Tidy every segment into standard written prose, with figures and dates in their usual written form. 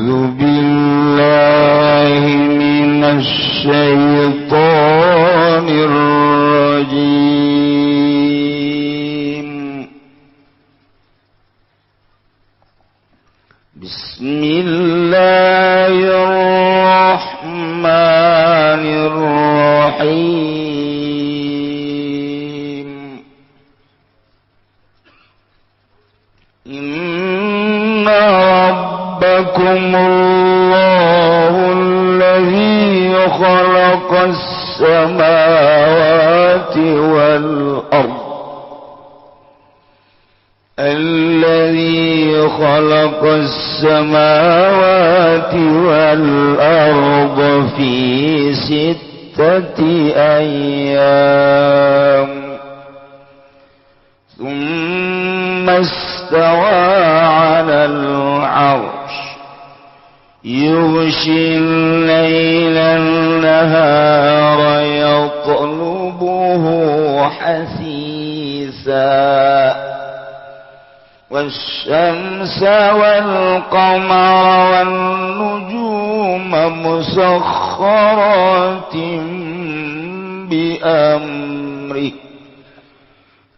أعوذ بالله من الشيطان الرجيم. بسم الله الرحمن الرحيم. إن ربكم الله الذي خلق السماوات والأرض الذي خلق السماوات والأرض في 6 أيام ثم استوى على العرش يغشي الليل النهار يطلبه حثيثا والشمس والقمر والنجوم مسخرات بأمره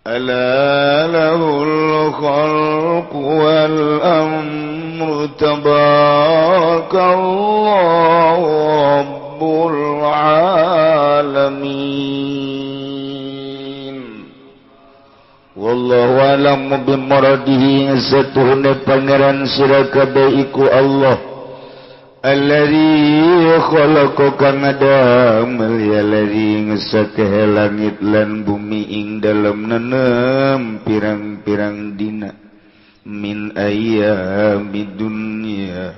ألا له الخلق والأمر تبارك الله رب العالمين. Wallahu a'lam bimuradihi satuhune pangeran sira kabeh iku Allah alladzi khalaqa kang ngadamel ya alladzi ngesake langit lan bumi ing dalem nenem pirang-pirang dina min ayyamid dunya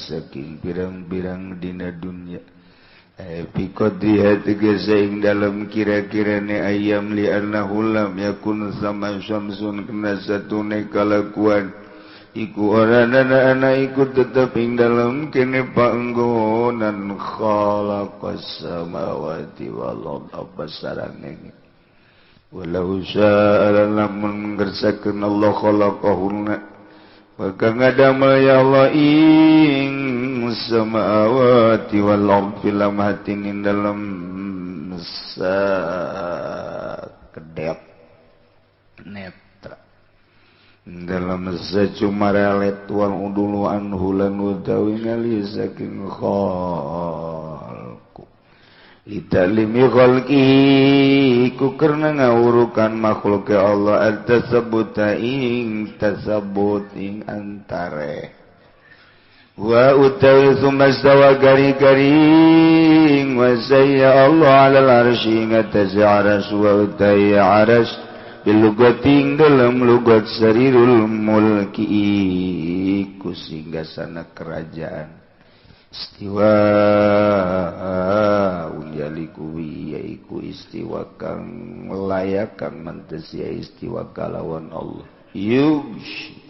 saking pirang-pirang dina dunya fi qadriha tegese ing dalem kira-kirane ayam li annahu lam yakun sama syamsun kena satune kalakuan iku ora ana iku tetep ing dalem kene panggonan khalaqas samawati wal ardh apa sarane walau syaa lamun ngersakeun Allah khalaqahunna maka ngadamel ya Allah ing samawati wal ardh fil lamhatin dalam sakedep netra dalam sacumarelet wal udulu anhu lan utawi ngali saking khalqu litalimi khalqi ku karena ngawurukan makhluk Allah at-tasabbut ing tasabbut ing antare wa utawi sumastawa gari-garing wa sayya Allah alal arsy ngatas aras wa utawi aras bilugating dalam lugat sarirul mulki iku singgasana kerajaan istiwa unjaliku yaiku istiwa kang layak kang mentes ya istiwa kalawan Allah yubsh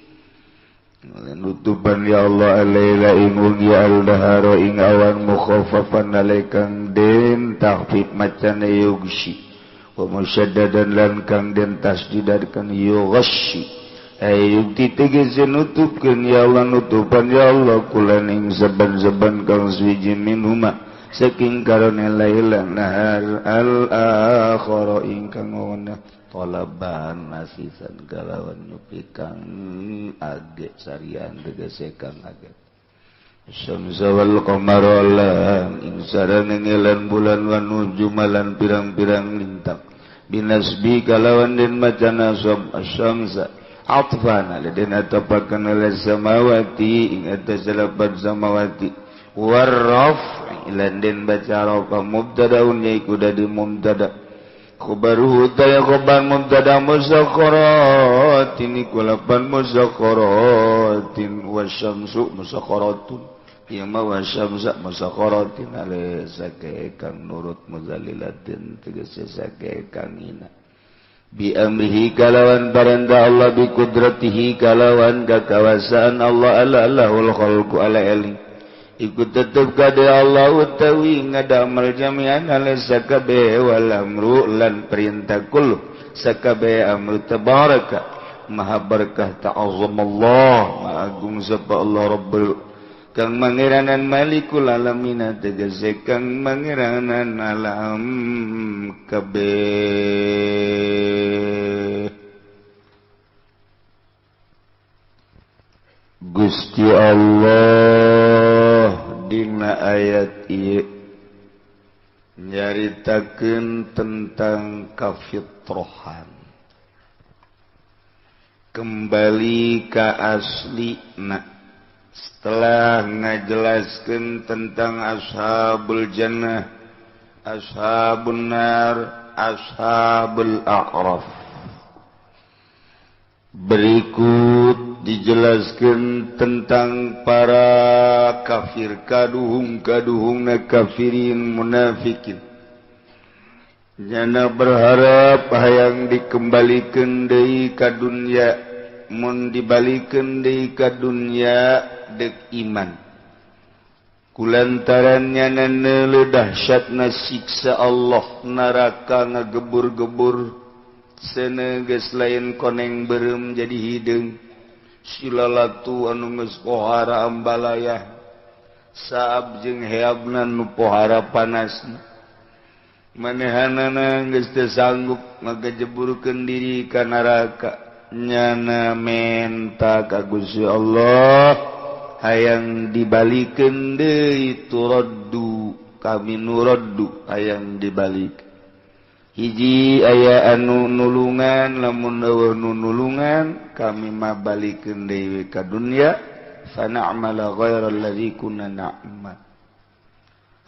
nutupan ya Allah alaila ing wengi al-dahara ing awan mukhaffafan alaikang den takhfif macane yugshi wa musyaddadan lan kang den tasdidakan yughshi ay tegese nutupkeun ya Allah nutupan ya Allah kulan ing saben-saben kang suwiji minhuma saking karone laila nahar al-akhara ingkang ona tolaban nasisan kalawan nyupi kang age sarian tegese kang age syamsa wal qamara lan ing sareng lan bulan wan nujumalan pirang-pirang lintang binasbi kalawan den maca nasab asyamsa atfan den atapakan ala samawati ing atas lapan samawati warraf lan den baca rafa mubtadaun yaiku dadi mubtada khabaruhu ta khabar mubtada musakhkharatin iku lapan musakhkharatin wasyamsu musakhkharatun ya ma wasyamsa musakhkharatin ale sake kang nurut muzalilatin tegese sake kang ina bi amrihi kalawan parentah Allah bi qudratihi kalawan kakawasaan Allah ala lahul khalqu ala eling iku tetep kade Allah utawi ngadamel jami'an ala sakabe wal amru lan perintah kullu sakabe amru tabaraka maha berkah ta'azzam Allah maha agung sapa Allah rabbul kang mangeranan malikul alamina tegese kang mangeranan alam kabeh. Gusti Allah dina ayat ieu nyaritakeun tentang kafitrohan, kembali ka aslina. Setelah ngajelaskeun tentang ashabul jannah, ashabun nar, ashabul a'raf, berikut dijelaskan tentang para kafir, kaduhung-kaduhungna kafirin munafikin. Nyana berharap hayang dikembalikan deui ka dunya, mun dibalikeun deui ka dunya dek iman. Kulantaran nyana neuleuh dahsyatna siksa Allah, neraka ngagebur-gebur, seneges lain koneng berem jadi hideung. Silalatu anu geus pohara ambalayah, saab jeung heabna nu pohara panasna. Manehanana geus teu sanggup ngagejeburkeun diri ka neraka. Nyana menta ka Gusti Allah hayang dibalikeun deui, turaddu kami nuraddu, hayang dibalik. Hiji aya anu nulungan, lamun eueuh nu nulungan kami mah balikeun deui ka dunya, fa na'mala ghairal ladzi kunna na'mal.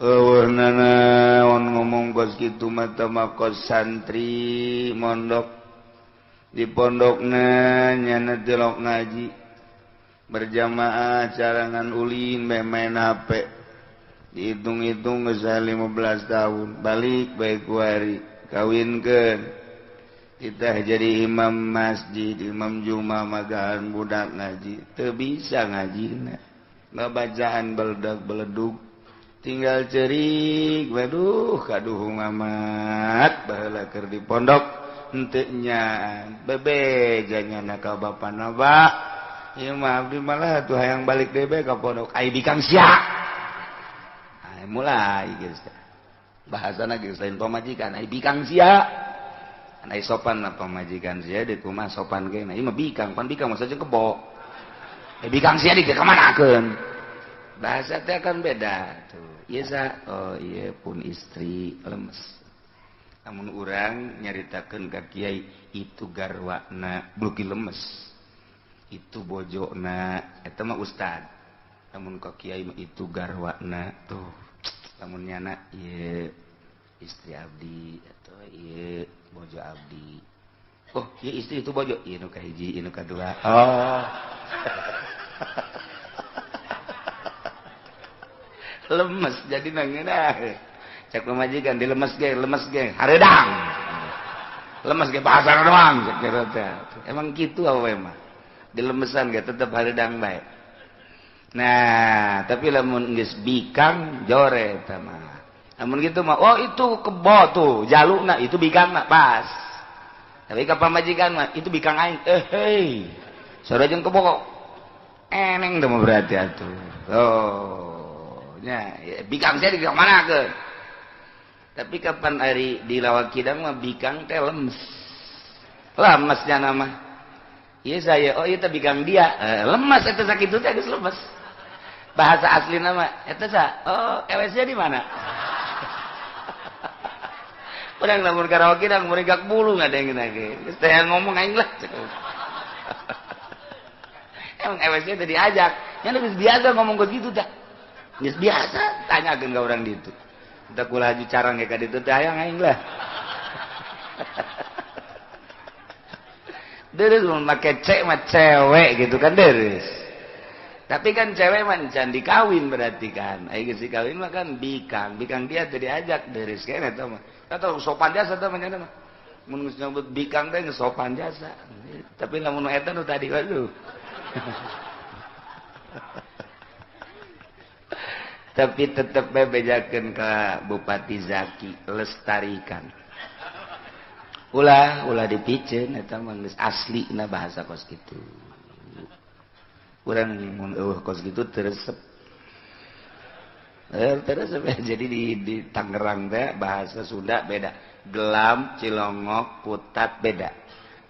Eueuh nanaon ngomong kos kitu mah teh mah kos santri mondok di pondokna nyana tilok ngaji berjamaah carangan ulin bae main HP, dihitung-hitung geus 15 tahun balik bae kuari kawinkeun. Kita jadi imam masjid, imam juma, magahan budak ngaji teu bisa ngajina, babacaan beledag beledug, tinggal cerik. Waduh kaduhung amat baheula keur di pondok henteu nya bebeja nyana ka bapana bah, ieu mah abdi malah tuh hayang balik deui bae ka pondok ai bikang sia. Ai mulai geus bahasana geus lain pamajikan, ai bikang sia. Ai sopan lah pamajikan sia di kumaha sopan ge, ieu mah bikang, pan bikang mah saja kebo. Ai bikang sia di kamanakeun. Bahasa teh kan beda tuh. Ieu sa, oh ieu pun istri lemes. Namun urang nyaritakeun ka kiai itu garwana bluki lemes. Itu bojona eta mah ustad. Lamun ka kiai mah itu garwana tuh. Lamun nyana ieu istri abdi atau ieu bojo abdi. Oh, ieu istri itu bojo, ieu nu kahiji, ieu nu kadua. Oh. Lemes jadi nangeunah. Cek pamajikan di lemes ge, hareudang. Lemes ge bahasa doang cek teh. Emang kitu awewe mah. Dilemesan ge tetep hareudang bae. Nah, tapi lamun geus bikang jore eta mah. Lamun gitu mah, oh itu kebo tuh, jalukna itu bikangna pas. Tapi ka pamajikan mah itu bikang aing. Eh hei. Sore jeung kebo kok. Eneng teh mah berarti atuh. Oh, nya bikang saya di mana ke? Tapi kapan hari di lawak kidang mah bikang teh lemes. Lemesnya nama. Iya saya, oh iya teh bikang dia. Lemes eta sakitu teh geus lemes. Bahasa asli nama eta sa, oh ewesnya di mana? Urang lamun karaoke dang merigak bulu ngadengin ge. Geus teh ngomong aing lah. Emang ewesnya teh diajak. Nya geus biasa ngomong kitu tah. Geus biasa tanyakeun ka urang ditu. Entah kula haju carang ge ka ditu teh hayang aing lah. Deres mun make cek mah cewek gitu kan deres. Tapi kan cewek mah can dikawin berarti kan. Ai geus dikawin mah kan bikang, bikang dia teh diajak deres kene eta mah. Atau sopan jasa teh mah nya mah. Mun geus nyebut bikang teh geus sopan jasa. Tapi lamun eta nu tadi waduh. Tapi tetep bae bejakeun ka Bupati Zaki, lestarikan. Ulah ulah dipiceun eta mah geus aslina bahasa kos kitu. Urang mun eueuh kos kitu teu resep. Terus jadi di Tangerang teh bahasa Sunda beda. Gelam, cilongok, putat beda.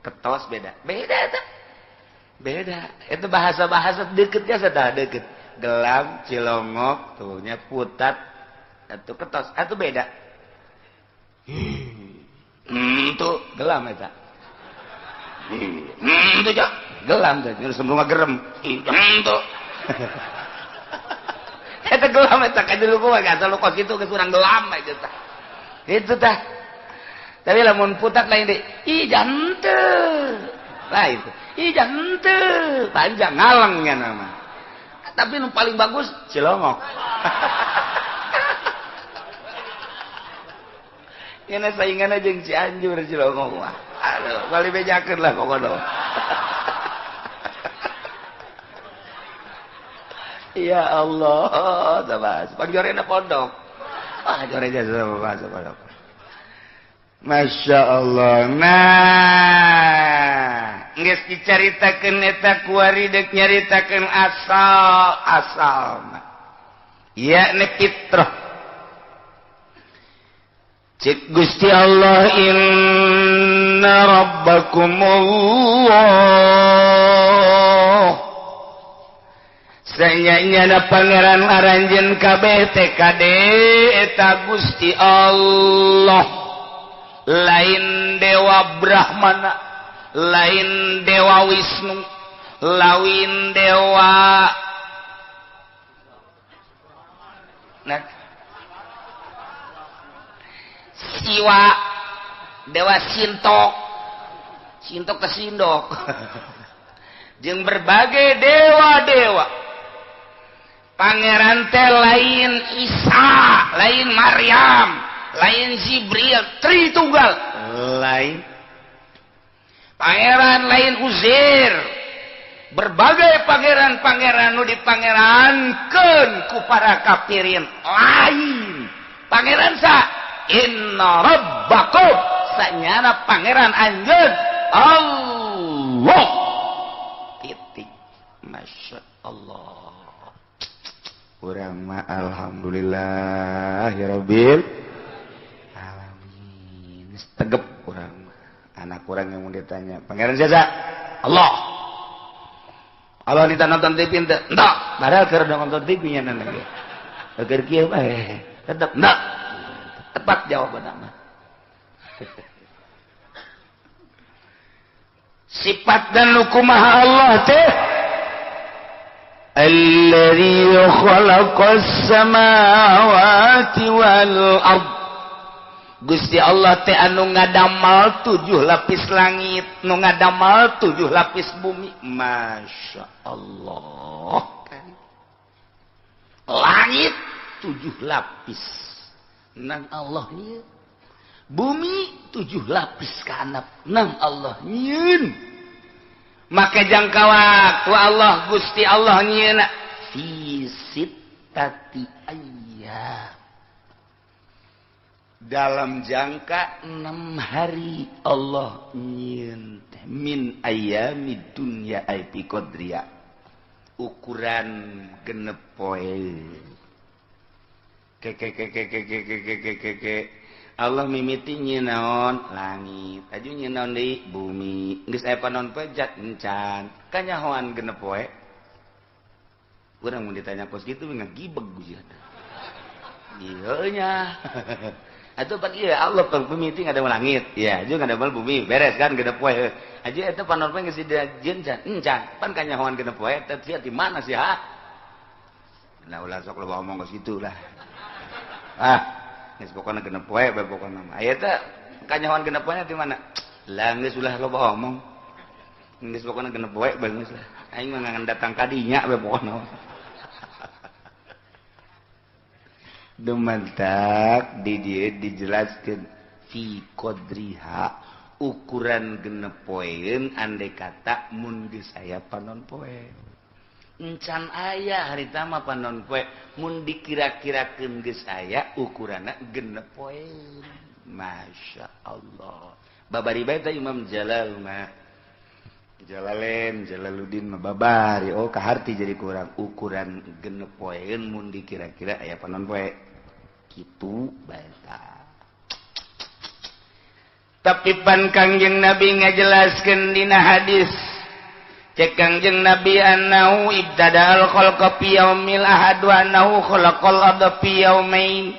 Ketos beda. Beda tuh. Beda. Itu bahasa-bahasa deketnya sudah deket. Gelam, cilongok, tuhnya putat atau ketos, atau beda. Tuh gelam eta. Tuh cok. Gelam tuh, sebelum gerem. Tuh. Eta gelam eta ka dulu mah asal lu kos kitu geus urang gelam aja tah. Itu tah. Tapi lamun putat lain deui. Ih janteu. Lah itu. Ih janteu. Panjang ngalengnya nama. Tapi nu paling bagus cilongok. Ini saingan aja jeung Cianjur cilongok mah. Aduh, bali bejakeun lah pokona. Ya Allah, sabas. Pangjorena pondok. Ah, jorena sabas pondok. Masya Allah. Nah, geus dicaritakeun eta kuari deuk nyaritakeun asal-asal. Yakni fitrah. Cik Gusti Allah, inna rabbakumullah. Sanyanya pangeran aranjeun kabeh TKD eta Gusti Allah, lain dewa Brahmana, lain dewa Wisnu, lain dewa nah, Siwa, dewa Sintok, Sintok kesindok, jeung berbagai dewa-dewa. Pangeran teh lain Isa, lain Maryam, lain Jibril, Tritunggal, lain pangeran lain Uzair. Berbagai pangeran-pangeran nu dipangerankeun ku para kafirin lain. Pangeran sa inna rabbakum, sanyana pangeran anjeun Allah. Titik. Masya Allah. Urang mah alhamdulillah ya rabbil alamin. Tegep urang mah. Anak urang yang mau ditanya, pangeran siapa? Allah. Allah ditanya nonton TV ente? Entok. Padahal keur nonton TV nya lagi. Keur kieu bae. Tetep entok. Tepat jawabanna mah. Sifat dan hukumaha Allah teh alladzi khalaqas samawati wal ard. Gusti Allah teh anu ngadamal 7 lapis langit, nu ngadamal 7 lapis bumi. Masya Allah. Langit 7 lapis nang Allah nyieun. Bumi 7 lapis ka nang Allah nyieun. Maka jangka waktu Allah Gusti Allah nyieun fi sittati ayyam, dalam jangka 6 hari Allah nyieun teh min ayyamid dunya ay fi qadriya, ukuran genep poe. Ke ke ke ke ke ke ke ke ke Allah mimiti nyinaon langit, aju nyinaon deui bumi, geus aya panon poe jat encan, kanyahoan genep poe. Urang mun ditanya kos kitu ngagibeg gusti. Ieu nya. Atuh pan ieu Allah pang mimiti ngadamel langit, ya aju ngadamel bumi, beres kan genep poe. Aju eta panon poe geus dijieun encan, pan kanyahoan genep poe teh sia di mana sih ha? Nah ulah sok loba omong kos kitu lah. Ah, geus pokona genep poe bae pokona mah. Aya teh kanyahoan genep poe di mana? Lah geus ulah loba omong. Geus pokona genep poe bae geus lah. Aing mah ngan datang ka dinya bae pokona. Dumantak di dieu dijelaskeun fi qadriha, ukuran genep poeun andai kata mun geus aya panon poe. Encan aya harita mah panon poe, mun dikira-kirakeun geus aya ukuranna genep poe. Masya Allah. Babari bae teh Imam Jalal mah. Jalalain Jalaluddin mah babari. Oh, kaharti jadi kurang ukuran 6 poeun mun dikira-kira aya panon poe kitu bae. Tapi pan Kangjeng Nabi ngajelaskeun dina hadis, cek Kangjeng Nabi, annahu ibtada al khalqa fi yaumil ahad wa annahu khalaqal arda fi yaumain.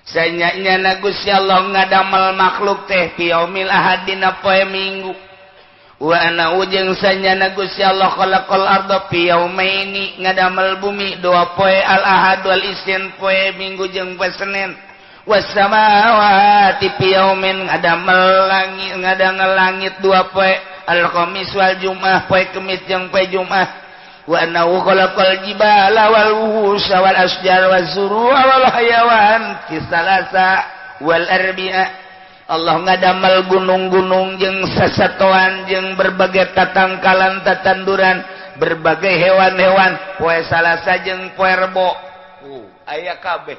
Sanyanya Gusti Allah ngadamel makhluk teh fi yaumil ahad, dina poe Minggu, wa annahu jeung sanyana Gusti Allah khalaqal arda fi yaumaini, ngadamel bumi dua poe, al ahad wal isnin, poe Minggu jeung poe Senin, wasamawati fi yaumin, ngadamel langit, ngadamel langit dua poe, al khamis wal jum'ah, poe Kemis jeung poe Jumat, wa annahu khalaqal jibala wal wuhusha wal asjar waz zuru'a wal hayawan fi salasa wal arbi'a. Allah ngadamel gunung-gunung jeung sasatoan jeung berbagai tatangkalan tatanduran, berbagai hewan-hewan poe Salasa jeung poe Rebo. Aya kabeh.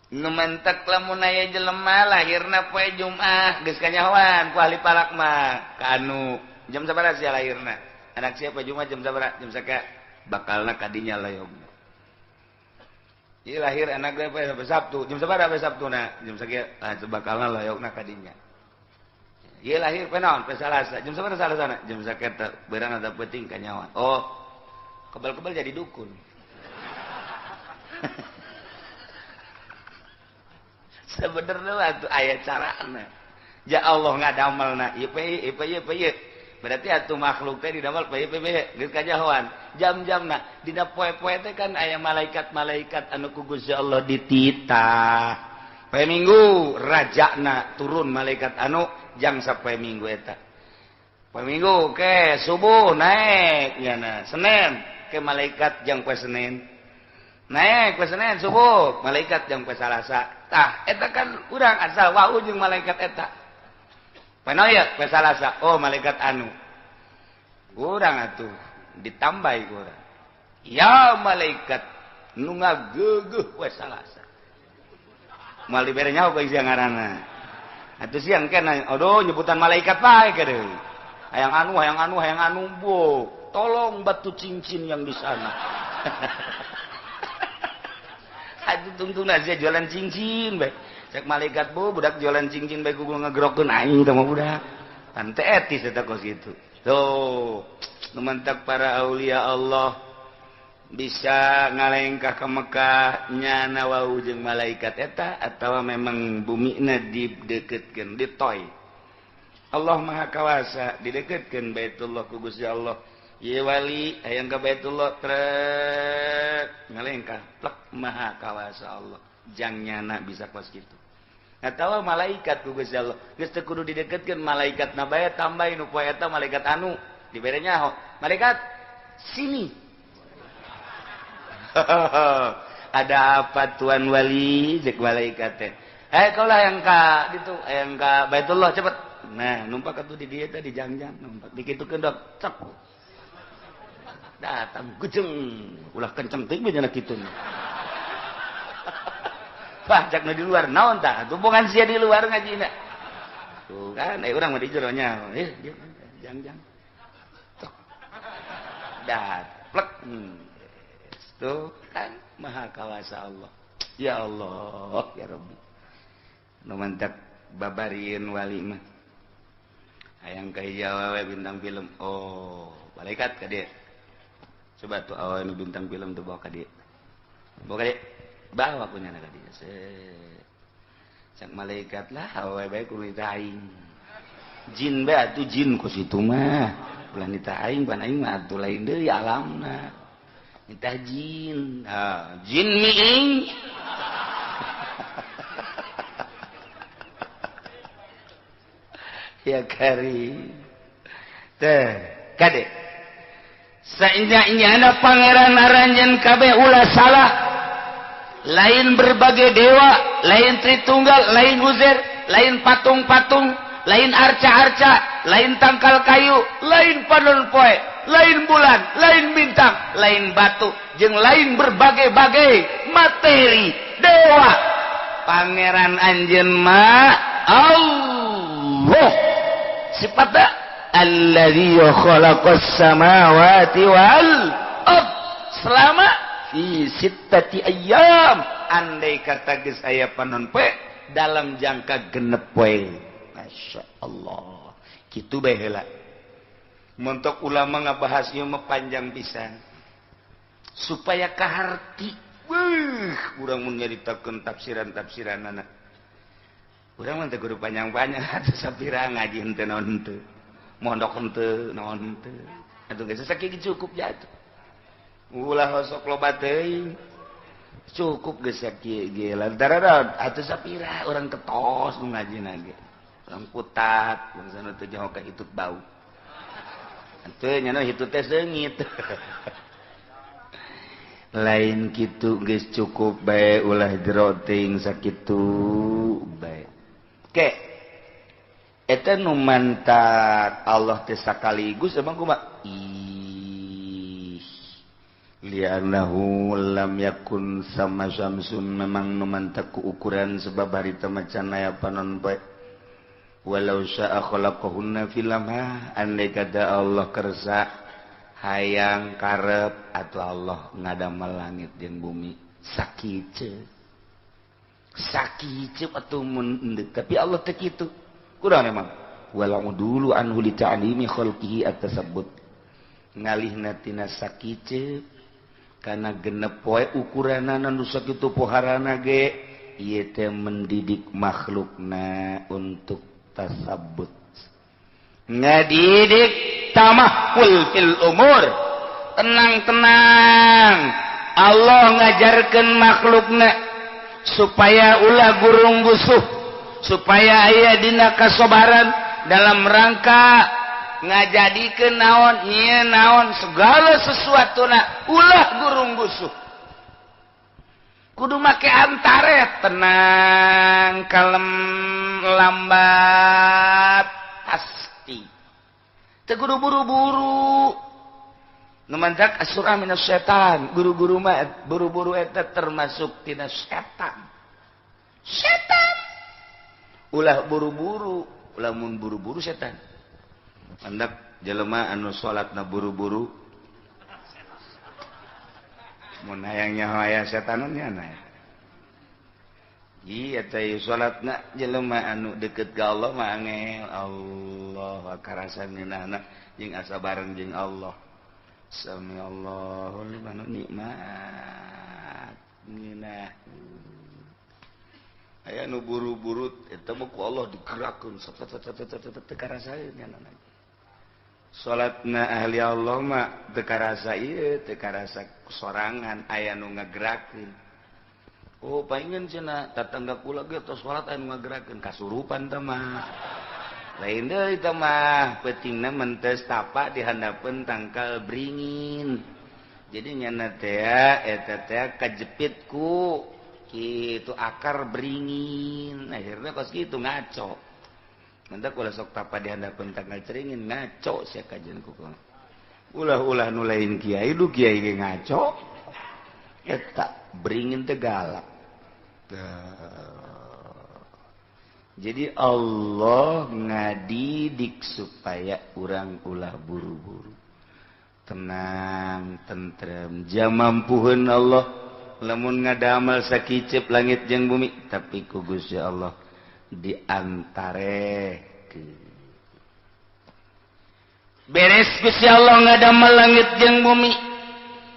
Nu mantak lamun aya jelema lahirna poe Jumat geus kanyahoan ku ahli falak mah ka anu jam sabaraha sia lahirna, anak siapa Jumat jam sabaraha, jam sakieu, bakalna kadinya layog. Ieu lahir anak teh poe Sabtu jam sabaraha, poe Sabtuna jam sakieu, ah bakalna layogna kadinya. Ieu lahir poe naon, poe Salasa jam sabaraha, Salasana jam sakieu, beurang atawa peuting kanyahoan. Oh, kebal-kebal jadi dukun. Sebenarnya lah tuh ayat carana. Ya Allah ngadamelna ieu pe ieu ieu ieu. Berarti atuh makhluk teh didamel pe pe pe geus kajahoan. Jam-jamna dina poe-poe teh kan aya malaikat-malaikat anu ku Gusti Allah dititah. Poe Minggu rajana turun malaikat anu jang sapoe Minggu eta. Poe Minggu ke subuh naik nyana. Senin ke malaikat jang poe Senin. Naik poe Senin subuh malaikat jang poe Salasa. Tah eta kan urang asal wau jeung malaikat eta. Panoya poe Salasa, oh malaikat anu. Urang atuh ditambahi urang. Ya malaikat nu ngageugeuh poe Salasa. Moal dibere nyaho ku sia ngaranna. Atuh siang kena aduh nyebutan malaikat bae deui. Hayang anu, hayang anu, hayang anu, bu. Tolong batu cincin yang di sana. Aduh tungtung aja jualan cincin bae. Cek malaikat bu budak jualan cincin bae kudu ngegrokeun aing teh mah budak. Pan teu etis eta kos kitu. Tuh, nu mantak para aulia Allah bisa ngalengkah ke Mekah nyana wau jeung malaikat eta atawa memang bumina dideketkeun ditoy. Allah Maha Kawasa dideketkeun Baitullah ku Gusti Allah. Ye wali hayang ka Baitullah trek ngalengkah plek Maha Kawasa Allah jang nyana bisa kos kitu. Atawa malaikat ku Gusti Allah geus teu kudu dideketkeun malaikat na bae tambahin nu poe eta malaikat anu dibere nyaho malaikat sini. Ada apa tuan wali cek malaikat teh. Eh kau lah yang ka ditu yang ka Baitullah cepet. Nah numpak atuh di dieu teh di jangjang numpak dikitukeun dok cek. Datang gejeng ulah kenceng teuing bae nya kitu. Wah cak nu di luar naon tah tumpungan sia di luar ngajina. Tuh kan urang mah di jero nya. Eh jangjang. Cek. Dat plek. Tuh kan Maha Kawasa Allah. Ya Allah ya Rabbi. Nu mantak babarieun wali mah. Hayang ka Jawa we bintang film. Oh, malaikat ka dieu. Coba tuh awal nu bintang film tuh bawa ka dieu. Bawa ka dieu. Bawa ku nyana ka dieu. Cak malaikat lah awewe bae ku nita aing. Jin bae atuh jin ku situ mah. Ulah nita aing pan aing mah atuh lain deui alamna. Nita jin. Ha, jin miing. Ya kari. Teh, kade. Saenya-nyana pangeran aranjeun kabeh ulah salah. Lain berbagai dewa, lain Tritunggal, lain Uzair, lain patung-patung, lain arca-arca, lain tangkal kayu, lain panon poe, lain bulan, lain bintang, lain batu, jeung lain berbagai-bagai materi dewa. Pangeran anjeun mah Allah. Sifatna Alladzi khalaqas samawati wal ard selama fi sittati ayyam. Andai kata geus aya panon poe dalam jangka 6 poe. Masya Allah, kitu bae heula. Montok ulama ngabahas ieu mah panjang pisan supaya kaharti. Wih, urang mun nyaritakeun tafsiran-tafsiranana, urang mah teu kudu panjang-panjang atuh, sapira ngaji henteu naon henteu, mondok henteu naon henteu atuh, geus sakieu cukup ya atuh. Ulah sok loba teuing, cukup geus sakieu ge, lantaran atuh sapira urang ketos nu ngajina ge urang putat bangsa nu teu nyaho ka hitut bau henteu nya, hitut teh seungit lain kitu. Geus cukup bae, ulah jero teuing, sakitu bae. Ke eta nu mantak Allah teh sakaligus emang kumaha? Ih, li'annahu lam yakun sama syamsun, memang nu mantak ku ukuran sebab harita macan aya panon poe. Walau sya'a khalaqahunna fil lamha, andai kata Allah kersa hayang karep atau Allah ngadamel langit jeung bumi sakieu sakieu atuh mun, tapi Allah teh kitu kurang emang. Walau dulu anhu li ta'limi khalqihi at-tasabbut, ngalihna tina sakieu kana 6 poe ukuranana nu sakitu poharana ge, ieu teh mendidik makhlukna untuk tasabbut, ngadidik tamahul fil umur, tenang-tenang. Allah ngajarkan makhlukna supaya ulah gurung gusuh, supaya aya dina kasobaran dalam rangka ngajadikeun naon nyieun naon segala sesuatu na ulah gurung gusuh, kudu make antare, tenang, kalem, lambat, pasti, teu kudu buru-buru. Nu mantak as-sur'ah minas setan, guru-guru mah buru-buru eta termasuk tina setan. Setan ulah buru-buru, lamun buru-buru setan. Mandak jelema anu salatna buru-buru mun hayang nyaho aya setannya na. Iya teh, salatna jelema anu deket ka Allah mah angel, Allah karasa ngeunahna jeung asa bareng jeung Allah. Sami Allahu liman nikmat ngeunah. Aya nu buru-buru eta mah ku Allah digerakkeun sat sat sat sat sat, teu karasaeun nya. Salatna ahli Allah mah teu karasa ieu, teu karasa sorangan, aya nu ngagerakeun. Oh, palingan cenah tatangga kula ge tos salat aya nu ngagerakeun, kasurupan teh mah. Lain deui teh mah, peutingna mentes tapa di handapeun tangkal beringin. Jadi nyana teh eta teh kajepit ku kitu akar beringin, akhirnya kos kitu ngaco. Mantak ulah sok tapa di handapeun tangkal ceringin, ngaco sia kajian ku. Ulah-ulah nu lain kiai, du kiai ge ngaco. Eta beringin teh galak. Jadi Allah ngadidik supaya urang ulah buru-buru, tenang, tentrem, jamampuheun Allah lamun ngadamel sakicep langit jeung bumi, tapi ku Gusti Allah diantare. Beres Gusti Allah ngadamel langit jeung bumi,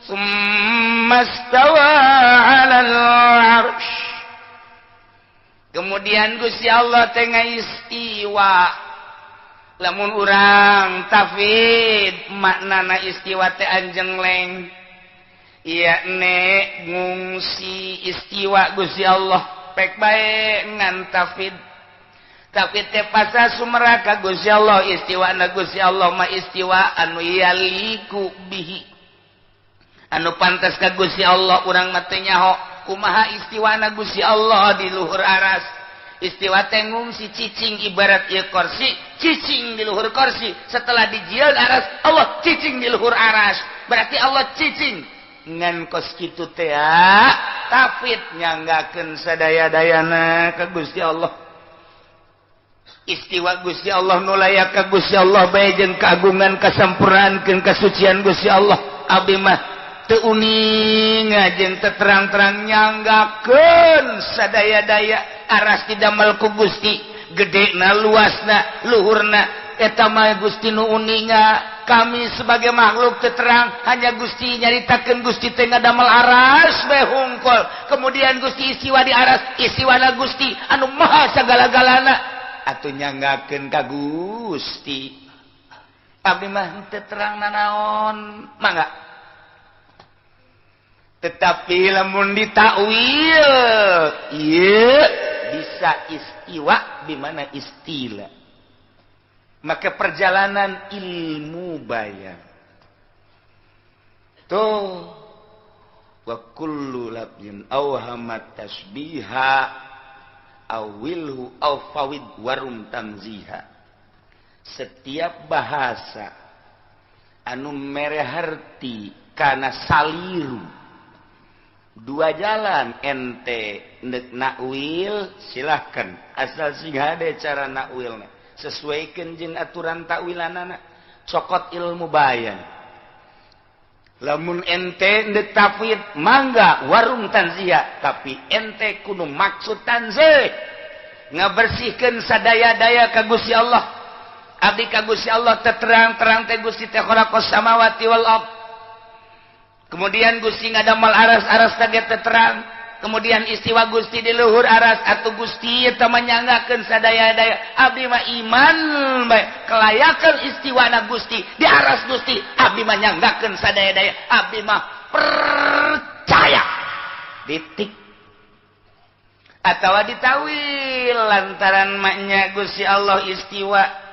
summastawa 'alal arsy, kemudian Gusti Allah teh istiwa. Lamun urang tafid maknana istiwa teh anjengleng, yakni ngungsi. Istiwa Gusti Allah pek bae ngan tafid, tapi teh pasa sumeraka Gusti Allah. Istiwa na Gusti Allah mah istiwa anu yaliku bihi, anu pantas ka Gusti Allah. Urang mah teu nyaho kumaha istiwana Gusti Allah di luhur aras. Istiwa teh ngungsi, cicing, ibarat ieu kursi cicing di luhur kursi. Setelah dijieun aras, Allah cicing di luhur aras, berarti Allah cicing ngan kos kitu teh tafid nyanggakeun sadaya-dayana ka Gusti Allah. Istiwa Gusti Allah nu layak ka Gusti Allah bae jeung kagungan, kasampurnaan, kasucian Gusti Allah, abdi mah teu uninga jeung teu terang-terang nyanggakeun sadaya-daya aras didamel ku Gusti, gedena, luasna, luhurna, eta mah Gusti nu uninga. Kami sebagai makhluk teu terang, hanya Gusti nyaritakeun Gusti teh ngadamel aras bae hungkul. Kemudian Gusti istiwa di aras, istiwana Gusti anu maha sagala-galana, atuh nyanggakeun ka Gusti. Abdi mah teu terang nanaon, mangga. Tetapi lamun ditakwil, ieu bisa istiwa di mana istilah, maka perjalanan ilmu bayan tuh. Wa kullu lafzin awhamat tasbiha awilhu aw fawid warum tanziha. Setiap bahasa anu mere harti kana saliru, dua jalan. Ente nek nakwil silahkan, asal sing hade cara nakwilna, sesuaikan jeung aturan takwilanana, cokot ilmu bayan. Lamun ente ndek tafwid, mangga, warum tanzia, tapi ente kudu maksud tanzih, ngabersihkeun sadaya-daya ka Gusti Allah. Abdi ka Gusti Allah terang-terang teh Gusti teh khalaqas samawati wal ard, kemudian Gusti ngadamel aras, aras teh terang, kemudian istiwa Gusti di luhur aras, atau Gusti eta manyanggakeun sadaya-daya. Abdi mah iman bae kelayakan istiwana Gusti di aras Gusti. Abdi mah nyanggakeun sadaya-daya, abdi mah percaya, titik. Atau ditawil lantaran maknya Gusti Allah istiwa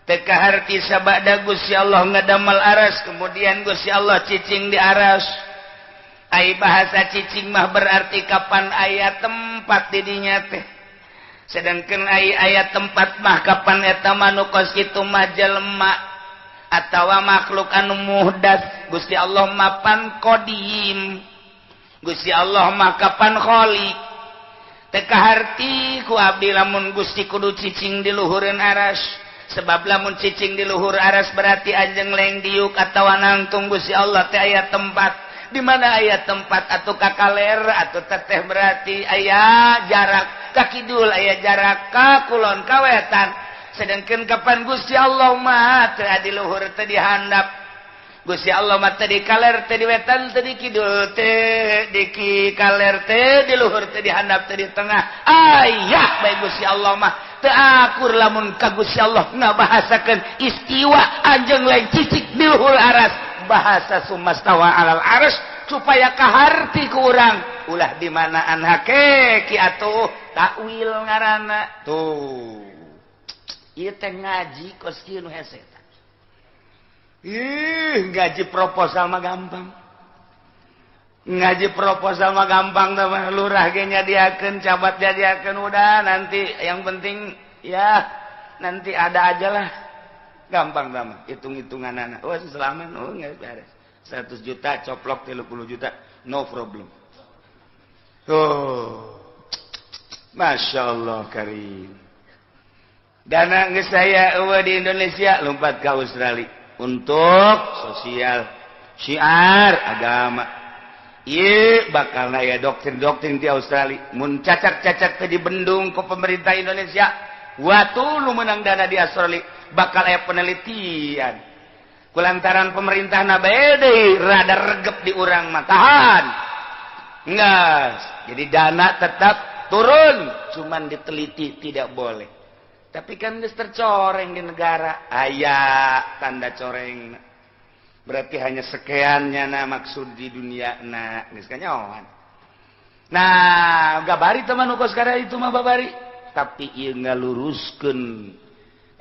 teu kaharti sabada Gusti Allah ngadamel aras, kemudian Gusti Allah cicing di aras. Ai bahasa cicing mah berarti kapan aya tempat didinya teh, sedangkan ai aya tempat mah kapan eta mah nu kos kitu mah jelema atawa makhluk anu muhdats. Gusti Allah mapan qadim, Gusti Allah mah kapan khaliq. Teu kaharti ku abdi lamun Gusti kudu cicing di luhureun aras, sebab lamun cicing di luhur aras berarti anjeng leng diuk atawa nangtung. Gusti Allah teh aya tempat. Di mana aya tempat atau kakaler atau teteh berarti aya jarak ka kidul, aya jarak ka kulon, ka wetan. Sedangkan kapan Gusti Allah mah teu di luhur, teu di handap. Gusti Allah mah teu di kaler, teu di wetan, teu di kidul, teu di kaler, teu di luhur, teu di handap, teu di tengah. Aya bae Gusti Allah mah. Teu akur lamun ka Gusti Allah ngabahasakeun istiwa anjeng lain cicik di luhur aras. Bahasa sumastawa alal aras supaya kaharti ku urang, ulah di manaan hakeki atuh takwil ngaranna tuh. Ieu teh ngaji kos kieu nu hese. Ih, ngaji proposal mah gampang, ngaji proposal mah gampang mah. Lurah ge nyadiakeun, camat nyadiakeun, udah nanti yang penting ya nanti ada aja lah, gampang mah hitung-hitungan anak. Oh, selamat, oh nggak beres, 100 juta coplok 30 juta, no problem. Oh, Masya Allah karim. Dana geus saya eueuh di Indonesia, lompat ke Australia untuk sosial, syiar agama. Ieu bakal aya doktrin-doktrin di Australia mun cacak-cacak teh dibendung ke pemerintah Indonesia. Waktu lu menang dana di Australia bakal aya penelitian kulantaran pemerintah na deui rada regep di urang mah, tahan. Enggak, jadi dana tetap turun, cuman diteliti tidak boleh. Tapi kan geus tercoreng di negara, aya tanda coreng, berarti hanya sekiannya na maksud di dunia na geus kanyahoan. Nah, gabari teman ukur sekarang itu mah babari, tapi ieu ngaluruskeun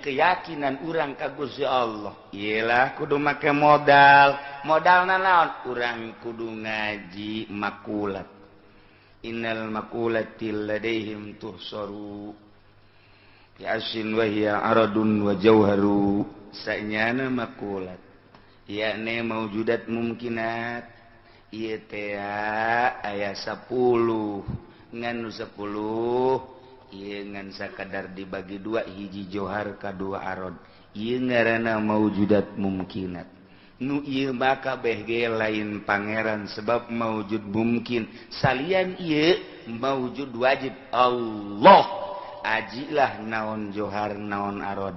keyakinan urang ka Gusti Allah. Iyalah kudu make modal. Modal naon? Urang kudu ngaji makulat. Innal makulati ladaihim tuhsaru yasin wa hiya aradun wa jauharu. Sanyana makulat yakni maujudat mumkinat ieu teh aya 10 ngan 10. Ieu ngan sakadar dibagi dua, hiji johar kadua arod. Ieu ngaranna maujudat mumkinat. Nu ieu mah kabeh ge lain pangeran sebab maujud mungkin. Salian ieu maujud wajib Allah. Ajilah naon johar naon arod.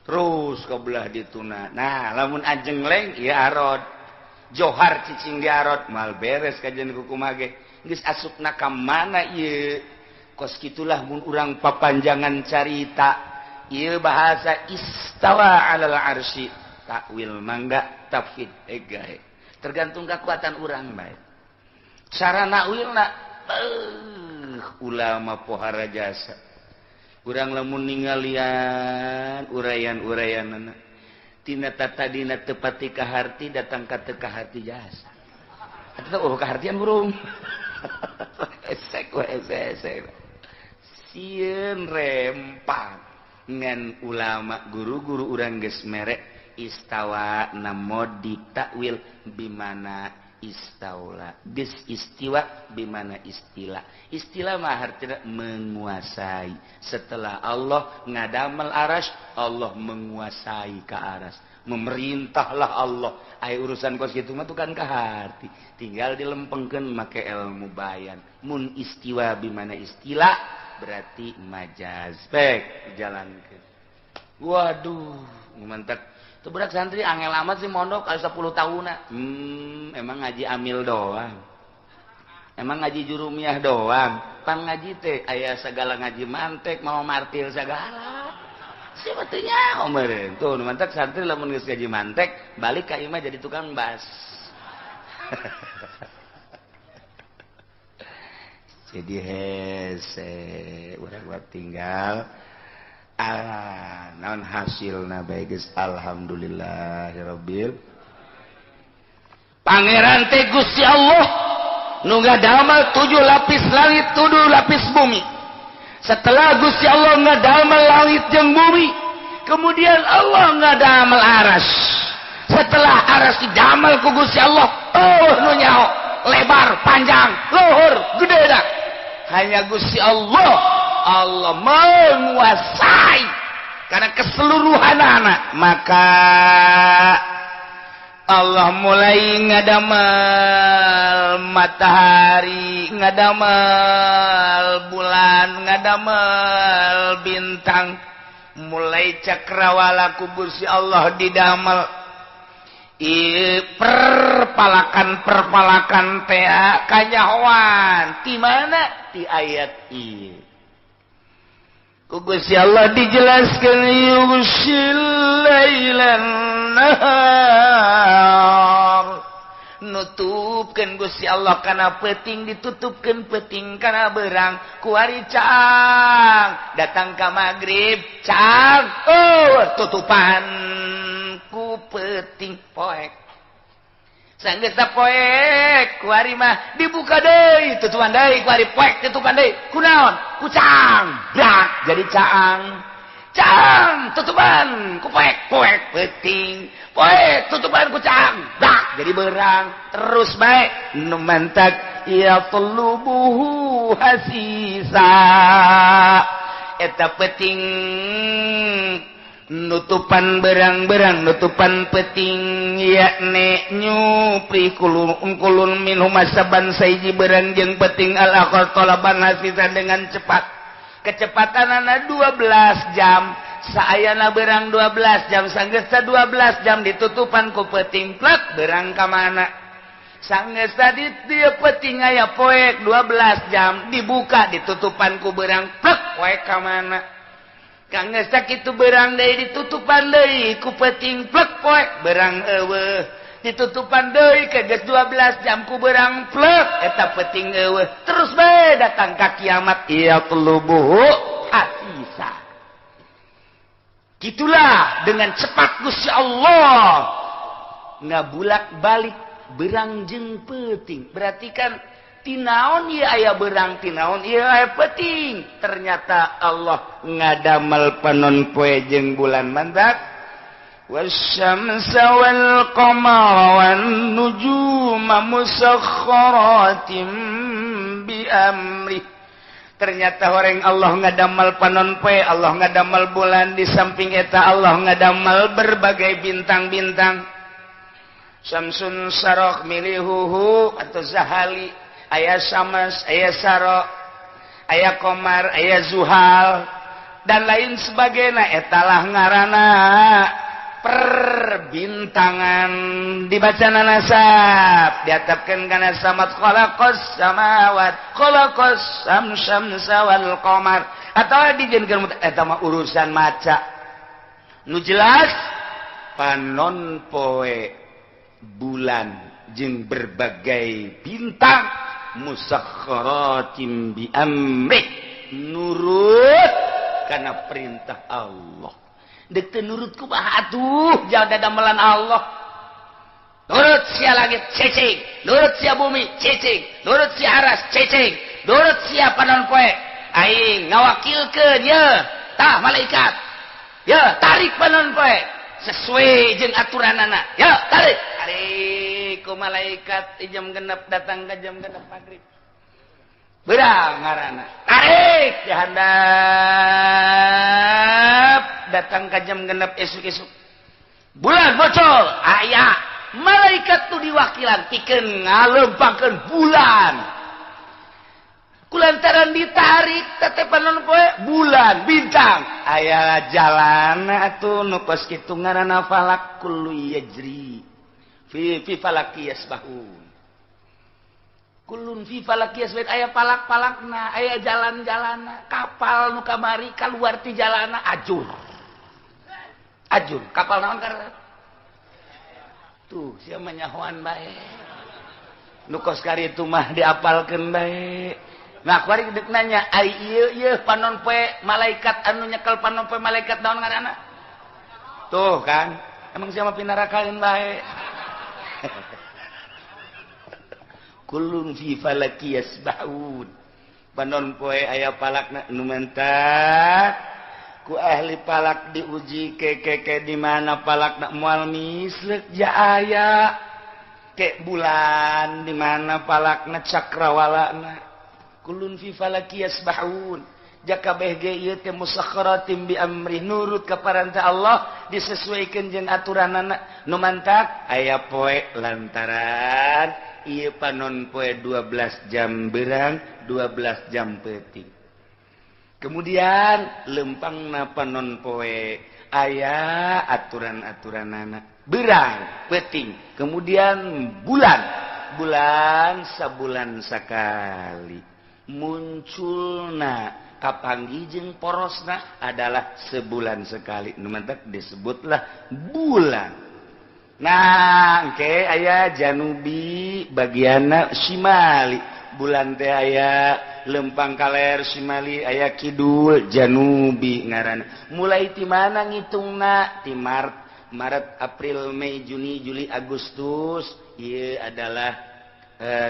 Terus kebelah dituna. Nah, lamun ajeng leng ieu arod. Johar cicing di arod mal beres kajian kumaha ge. Geus asupna ka mana ieu? Kos kitulah mun urang papanjangan carita. Ieu bahasa istawa alal arsy, takwil mangga tafid gae. Tergantung kekuatan urang bae. Cara nakwilna ulama pohara jasa. Urang lamun ningalian uraian-uraianana tina tatadina teu pati kaharti datang ka teu kaharti jasa. Atuh oh kahartian burung. Esek we esek. Sieun rempang ngan ulama guru-guru urang geus merek istawa namod ditakwil bimana istaula. Geus istiwa bimana istilah. Istilah mah artinya menguasai. Setelah Allah ngadamel aras, Allah menguasai ka aras. Memerintahlah Allah. Ai urusan kos kitu mah tuh kan ka hati. Tinggal dilempengkeun make ilmu bayan. Mun istiwa bimana istilah berarti majaz. Baik, dijalankeun. Waduh, mantak. Tuh budak santri angel amat sih mondok kali 10 tahunna. Emang ngaji amil doang. Emang ngaji jurumiah doang. Pan ngaji teh aya segala ngaji mantek, mau martil segala. Siapa teh nyaho meureun. Tuh nu mantek santri lamun geus ngaji mantek, balik ka imah jadi tukang bas. Jadi hese urang buat tinggal ah naon hasilna bae geus alhamdulillahirabbil. Pangeran teh Gusti Allah nu ngadamel 7 lapis langit 7 lapis bumi. Setelah Gusti Allah ngadamel langit jeung bumi, kemudian Allah ngadamel aras. Setelah aras didamel ku Gusti Allah, oh nu nyaho lebar, panjang, luhur, gede dah. Hanya Gusti Allah, Allah menguasai karena keseluruhan anak. Maka Allah mulai ngadamel matahari, ngadamel bulan, ngadamel bintang. Mulai cakrawala ku Gusti Allah didamel. Perpalakan-perpalakan teh kanyahoan ti mana? Ti ayat ieu. Ku Gusti Allah dijelaskeun yushil lailan nahar. Nutupkeun Gusti Allah kana peuting, ditutupkeun peuting kana beurang, kuari caang, datang ka magrib caang, oh tutupan ku peuting poek. Sanggeus poek kuari mah dibuka deui, tutupan deui kuari poek, tutupan deui. Kunaon? Ku caang, brak jadi caang. Caang tutupan ku poek, poek peuting, poek tutupan ku caang, brak jadi berang. Terus bae nu mantak ya tulubuhu hasisa. Eta peuting nutupan berang-berang, nutupan peting yakni nyupri kulun kulun minhum saban saiji berang jeung peting al-akhar talaban hasisa dengan cepat. Kecepatanana 12 jam, saayana berang 12 jam, sanggeus 12 jam ditutupan ku peting plek berang ka mana. Sanggeus tadi dia peting aya poek 12 jam dibuka ditutupan ku berang plek poek ka mana. Kanggeus sakitu berang deui ditutupan deui ku peuting plek poek berang eueuh, ditutupan deui ke geus 12 jam ku berang plek eta peuting eueuh. Terus bae datang ka kiamat ya tulubuhu hasisa. Gitulah dengan cepat Gusti Allah ngabulak-balik berang jeung peuting. Berarti kan tinaon ieu aya berang, tinaon ieu aya peuting. Ternyata Allah ngadamel panon poe jeung bulan mantak. Wasyamsa wal qamara wan nujuma musakhkharatin bi amri. Ternyata orang Allah ngadamal panon poe, Allah ngadamal bulan, di samping eta Allah ngadamal berbagai bintang-bintang. Samsun Sarok milihuhu atau Zahali, aya Samas, aya Sarok, aya Komar, aya Zuhal dan lain sebagainya. Etalah ngarana perbintangan dibaca nasab diatapkeun kana samat khalaqas samawat khalaqas samsa wal qamar atau dijieunkeun eta mah urusan maca. Nu jelas panon poe, bulan jeung berbagai bintang musakhkharatin bi amrih, nurut kana perintah Allah. Dek teu nurut kumaha atuh jaga damelan Allah. Nurut sia langit cicing, nurut sia bumi cicing, nurut sia aras cicing, nurut sia panon poe. Aing ngawakilkeun ye tah malaikat. Ye tarik panon poe sesuai jeung aturanana. Ye tarik. Tarik ku malaikat jam genep datang ke jam genep maghrib. Berang ngaranna. Tarik dihandap datang ke jam genep esuk-esuk. Bulan bocor, aya malaikat tuh diwakilan pikeun ngalempangkeun bulan. Kulantaran ditarik teh panon poe bulan bintang aya jalan atuh nu kos kitu ngaranna falak kullu yajri fi falaki yasbahun. Kulun fi falaki yasbahun, aya palak-palakna, aya jalan-jalanna, kapal nu kamari kaluar ti jalana ajur. Ajur, kapal naon karena? Tuh, sia mah nyahoan bae. Nu kos kari itu mah diapalkeun bae. Nah, kuari deuk nanya, ai ieu ieu panon poe malaikat anu nyekel panon poe malaikat naon ngaranna? Tuh kan, emang sia mah pinarakaeun bae. Kulun fi falaki yasbahun. Panon poe aya palakna nu mentak ku ahli palak diuji kekeke di mana palakna moal mislek ja aya ke bulan di mana palakna cakrawalana. Kulun fi falaki yasbahun. Jaka kabeh ge ieu teh musakhkharatin bi amri, nurut ka paranta Allah disesuaikan jeung aturanana. Nu mantak aya poe lantaran ieu panon poe 12 jam berang 12 jam peuting. Kemudian lempangna panon poe aya aturan-aturanana berang peuting. Kemudian bulan, bulan sabulan sakali munculna kapanggih jeung porosna adalah sebulan sekali. Nu mantak disebutlah bulan. Nah, engke aya janubi bagianna simali. Bulan teh aya lempang kaler simali, aya kidul janubi ngaranna. Mulai ti mana ngitungna? Ti Maret, Maret, April, Mei, Juni, Juli, Agustus ieu adalah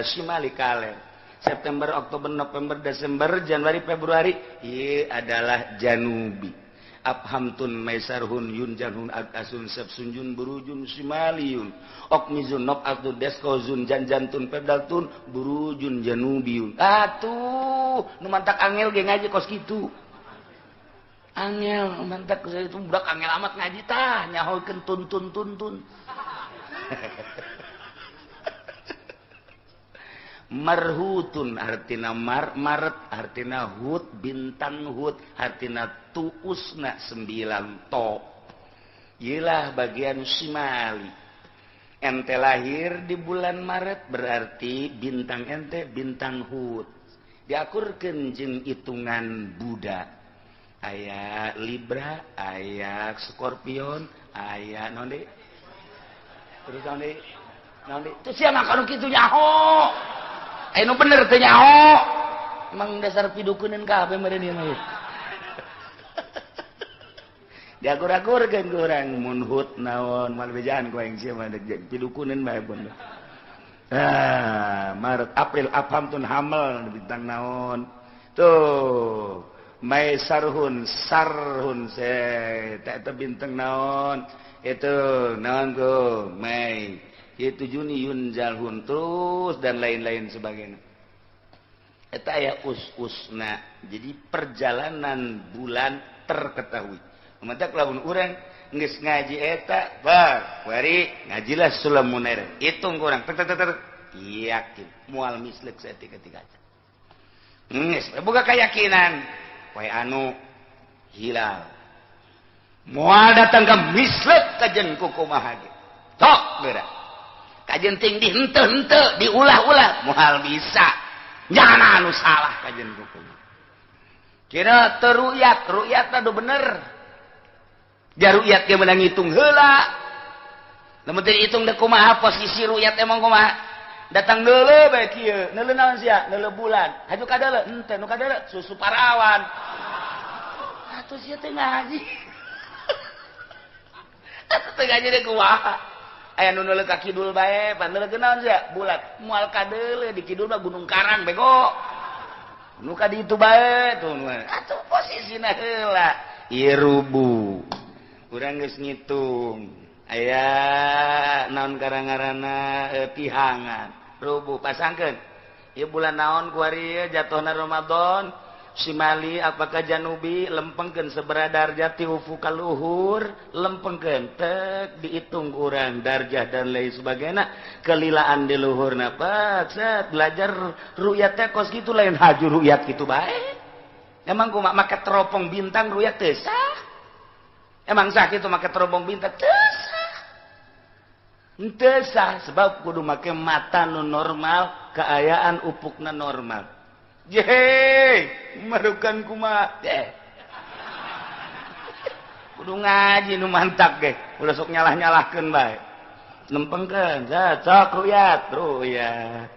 simali kaler. September, Oktober, November, Desember, Januari, Februari ieu adalah janubi. Abhamtun maisarhun yun janhun agasun sepsunjun burujun simaliyun okmizun nopatun deskozun janjantun pebdaltun burujun janubiyun. Atuh nu mantak angel ge ngaji kos kitu. Angel mantak itu budak angel amat ngaji tah nyahokeun tun tun tun tun. Marhutun artina mar, Maret artina hut, bintang hut artina tuusna 9 to. Iyalah bagian simali. Ente lahir di bulan Maret berarti bintang ente bintang hut. Diakurkeun jeung hitungan Buddha. Aya Libra, aya Scorpion, aya naon deui? Terus naon deui? Naon deui? Teu sia mah kanu kitu nyaho. Anu bener teu nyaho. Emang dasar pidukuneun kabeh meureun ieu mah. Diakur-akurkeun ku urang mun hut naon moal bejaan ku aing sia mah pidukuneun bae pun. Ah, Maret, April, Abhamtun, Hamel bintang naon. Tuh, Mai sarhun, sarhun se eta bintang naon. Itu naon ku Mei. Itu Juni Yun Jalhun terus dan lain-lain sebagainya. Eta aya us-usna. Jadi perjalanan bulan terketahui. Matak lamun urang geus ngaji eta, bah, wari ngajilah Sulam Munair. Hitung kurang tek tek tek, yakin moal mislek saeutik ketika. Geus boga keyakinan poe anu hilal. Moal datang ka mislek kajen kumaha ge. Tok geura. Kajen ting dihenteu-henteu, diulah-ulah moal bisa. Jangan anu salah kajen kumaha. Kira teruyat, ruyat adu bener. Jaruyat ge menang ngitung heula. Lamun teu dihitung deh kumaha posisi ruyat emang kumaha. Datang deuleu bae kieu, neuleu naon sia? Neuleu bulan. Haju ka deuleu, henteu nu ka deuleu susu parawan. Atuh sia teh ngaji. Atuh teh ngaji deh kumaha. Aya nu neuleu ka kidul bae, pan neuleu naon sia? Bulat. Moal ka deuleu di kidul mah Gunung Karang bego. Nu ka ditu bae tuh. Atuh posisina heula. Ieu rubu. Urang geus ngitung. Aya naon karang-ngaranna pihangan. Rubu pasangkeun. Ieu bulan naon kuari ieu jatuhna Ramadan. Simali apakah janubi lempengkeun sabaraha darjah ti ufuk ka luhur, lempengkeun tek dihitung urang darjah dan lain sebagainya kelilaan di luhurna. Pak, set belajar ru'yat teh kos kitu lain haju ru'yat kitu bae. Emang kumaha make teropong bintang ru'yat teu sah? Emang sah kitu make teropong bintang teu sah. Teu sah sebab kudu make mata nu normal, keayaan upukna normal. Jehe, marukan kumaha deh. Kudu ngaji nu mantap ge, ulah sok nyalah-nyalahkeun bae. Lempengkeun, sok ru'yat, ru'yat.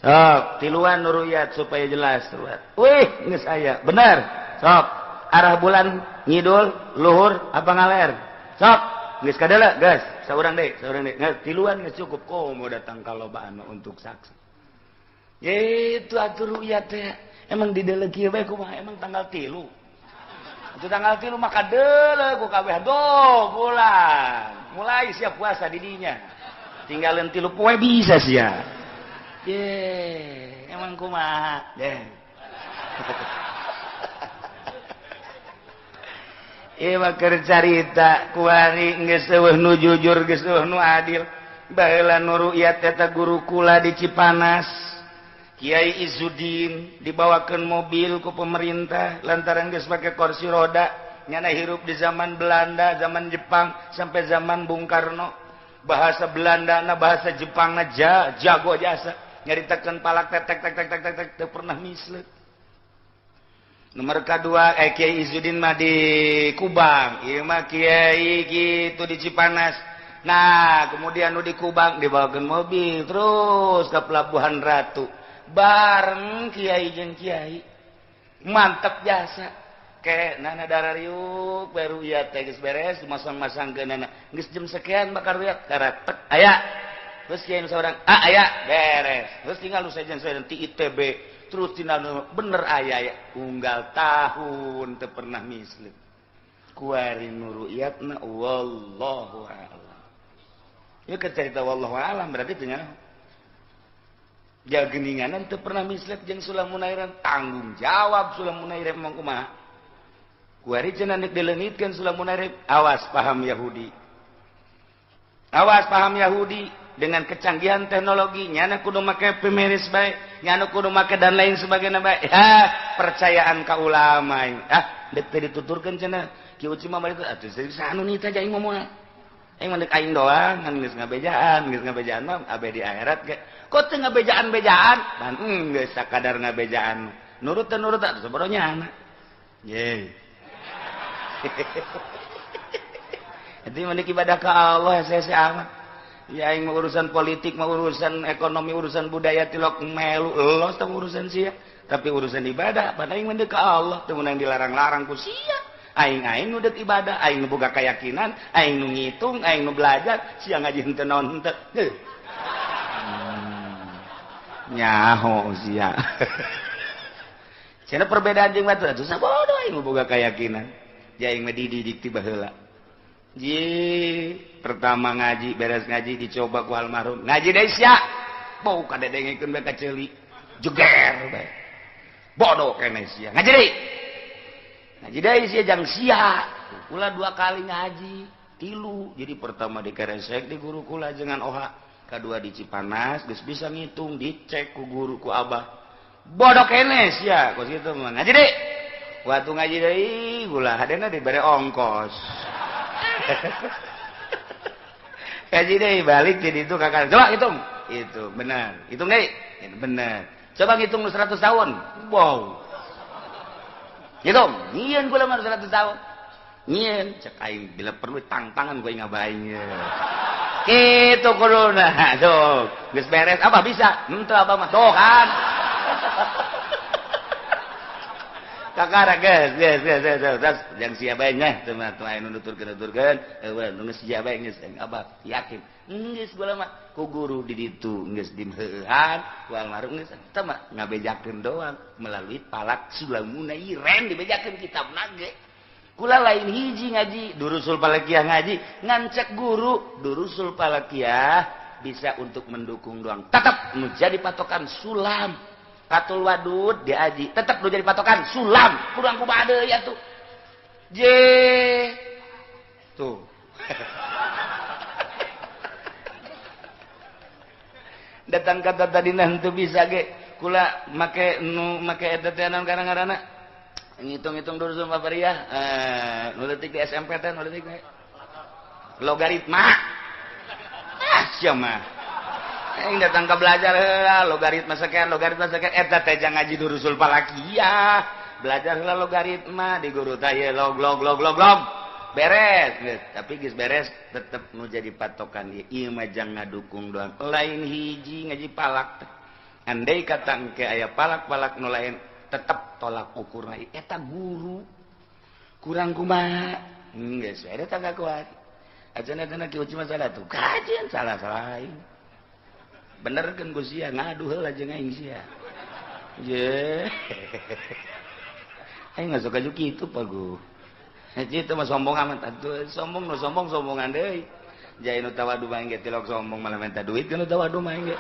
Sok tiluan nu ru'yat supaya jelas ru'yat. Wih, geus aya, bener. Sok arah bulan ngidul, luhur apa ngaler? Sok geus kadeuleu, geus. Saurang deui, saurang deui. Geus tiluan geus cukup. Komo datang kalobaan untuk saksi. Itu atuh ru'yat teh. Emang di deuleu kieu bae kumaha? Emang tanggal 3. Itu tanggal 3 maka deuleu ku kabeh do bulan. Mulai siap puasa di dinya. Tinggalin 3 poe bisa sia. Ye, emang kumaha? Deh. Ieu mah keur carita kuari geus eueuh nu jujur geus eueuh nu adil. Baheula nu ru'yat eta guru kula di Cipanas. Kiai Izzuddin dibawakan mobil ku pemerintah lantaran geus pake kursi roda nyana hirup di zaman Belanda, zaman Jepang sampai zaman Bung Karno. Bahasa Belanda na bahasa Jepang na jago jasa nyaritakeun palak tek tek tek tek tek tek teu pernah misleuk. Nomor kedua Kiai Izzuddin mah di Kubang, ieu mah Kiai kitu di Cipanas. Nah, kemudian nu di Kubang dibawakeun mobil terus ke Pelabuhan Ratu. Bareng kiai jeung kiai mantep jasa ke nana darariuk baru ya teh geus beres masang-masangkeun nana geus jam sekian bakal ruyak karatek aya terus kiai nu saurang ah aya beres terus tinggal nu sejen sejen ti ITB terus tinggal bener aya ya unggal tahun teu pernah misleuk kuari nu ru'yatna wallahu a'lam. Ieu cerita wallahu a'lam berarti teu nyaho. Ja geninganan teu pernah mislek jeung Sulam Munairan tanggung jawab Sulam Munairan emang kumaha. Kuari cenah nek dileungitkeun Sulam Munairan awas paham Yahudi. Awas paham Yahudi dengan kecanggihan teknologi nyana kudu make pemeris bae, nyana kudu make dan lain sebagainya bae. Ha, percayaan ka ulama. Ah, dek teu dituturkeun cenah. Ki Uci mah balik atuh anu nita aing mah moal. Aing mah deuk aing doang ngan geus ngabejaan mah abe di akhirat ge. Kok teu ngabejaan-bejaan? Ban geus sakadar ngabejaan. Nurut teu nurut atuh sabodohnya anak. Ye. Itu mah ibadah ka Allah hese amat. Ya aing mah urusan politik, mah urusan ekonomi, urusan budaya tilok melu los teh urusan sia. Tapi urusan ibadah pan aing mah deuk ka Allah teu meunang dilarang-larang ku sia. Aing-aing nu deuk ibadah, aing nu boga keyakinan, aing nu ngitung, aing nu belajar, sia ngaji henteu naon henteu. Heuh. Nyaho sia. Cenah perbedaan jeung batur atuh sabodo aing boga keyakinan. Ja aing mah dididik ti baheula. Ji, pertama ngaji, beres ngaji dicoba ku almarhum. Ngaji deui sia. Bau kadedengekeun bae ka ceuli. Jeger bae. Bodoh keneh sia. Ngaji deui. Ngaji deui sia jang sia. Kula dua kali ngaji, tilu. Jadi pertama di Keresek di guru kula jangan oha. Kedua di Cipanas geus bisa ngitung, dicek ku guru ku abah. Bodoh keneh sia kos kitu mah. Ngaji deui. Waktu ngaji deui kula hadena dibere ongkos. Ngaji deui balik jadi itu kakak. Coba hitung. Itu benar. Hitung deui. Itu benar. Coba ngitung 100 tahun. Wow. Hitung. Nyieun kula mah 100 tahun. Nyieun cek aing bila perlu tangtangan gue ngabaing. Kitu kuduna. Tuh, geus beres apa bisa? Henteu abah mah. Tuh kan. Kakara geus geus geus geus terus jang sia bae nya teu mah aya nu nuturkeun-nuturkeun eueuh nu geus sia bae geus abah yakin. Geus kula mah ku guru di ditu geus dimheuhan ku almarhum geus teu mah ngabejakeun doang melalui palak sulamuna iren dibejakeun kitabna ge. Kula lain hiji ngaji durusul falakiyah ngaji ngan cek guru durusul falakiyah bisa untuk mendukung doang tetap nu jadi patokan sulam. Katul wadud diaji tetap nu jadi patokan sulam kurang kumaha deui atuh. Je tuh. Datang kata tadi nanti bisa ge kula make nu make eta teh naon karang-karana ngitung-ngitung durusul falakiyah nu leutik di SMP teh nu leutik logaritma. Ah sia mah aing datang ke belajar heula logaritma sekian eta teh jang ngaji durusul falakiyah belajar heula logaritma di guru teh ye log log log log log beres geus tapi geus beres tetep nu jadi patokan ieu ieu mah jang ngadukung doang lain hiji ngaji palak teh andai kata engke aya palak-palak nu lain tetep tolak ukurna eta guru kurang kumaha geus eta tangga kuat aja na kieu masalah tuh kajian salah-salah aing bener kan gue sia ngadu heula jeung aing sia. Ye. Aing nggak suka kitu pa gu. Kitu mah sombong amat atuh sombong nu sombong sombongan deui. Jai nu tawadu mah ge tilok sombong malah minta duit kan nu tawadu mah ge.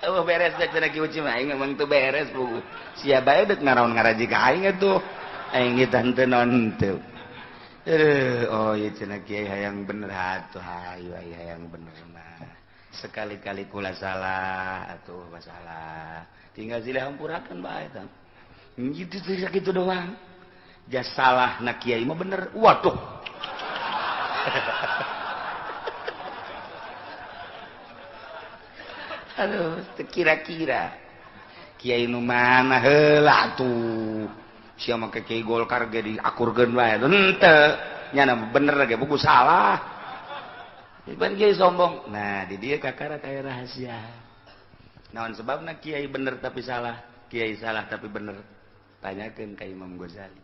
Eueuh beres teh cenah ki uci mah aing memang teu beres pugu. Sia bae deuk ngaraon ngaraji ka aing atuh. Aing ge teu naon teu. Oh iya cenah kiai hayang bener atuh hayu hayang bener mah. Sekali-kali kula salah atuh masalah. Tinggal silih hampurakeun bae tah. Gitu teh sakitu doang. Jas salah na kiai mah bener. Waduh. Aduh, kira-kira kiai nu mana heula atuh. Sia make kiai Golkar ge diakurkeun bae. Henteu. Nyana bener ge buku salah. Iban kiai sombong. Nah, di dieu kakara aya rahasia. Naon sebabna kiai bener tapi salah, kiai salah tapi bener? Tanyakeun ka Imam Ghazali.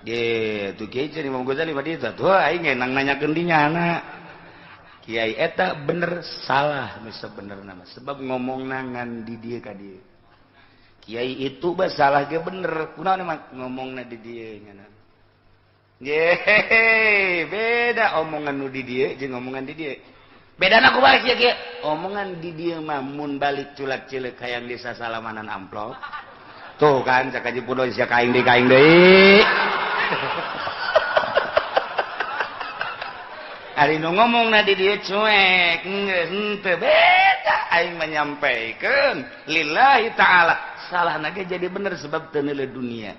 Ge, tuh kiai cenah Imam Ghazali mah dieu tuh aing ge nang nanyakeun di nyana. Kiai eta bener salah nu sabenerna mah sebab ngomongna ngan di dieu ka dieu. Kiai itu bah salah ge bener kunaon emang ngomongna di dieu nyana. Ye, beda omongan nu di dieu jeung omongan di dieu. Bedana kumaha kieu kieu? Omongan di dieu mah mun balik culak cileuk hayang desa salamanan amplop. Tuh kan cak haji pudo sia ka aing deui ka aing deui. Ari nu ngomongna di dieu cuek, geus henteu beda aing menyampaikan lillahi ta'ala. Salah nage jadi bener sebab teu neuleuh dunia.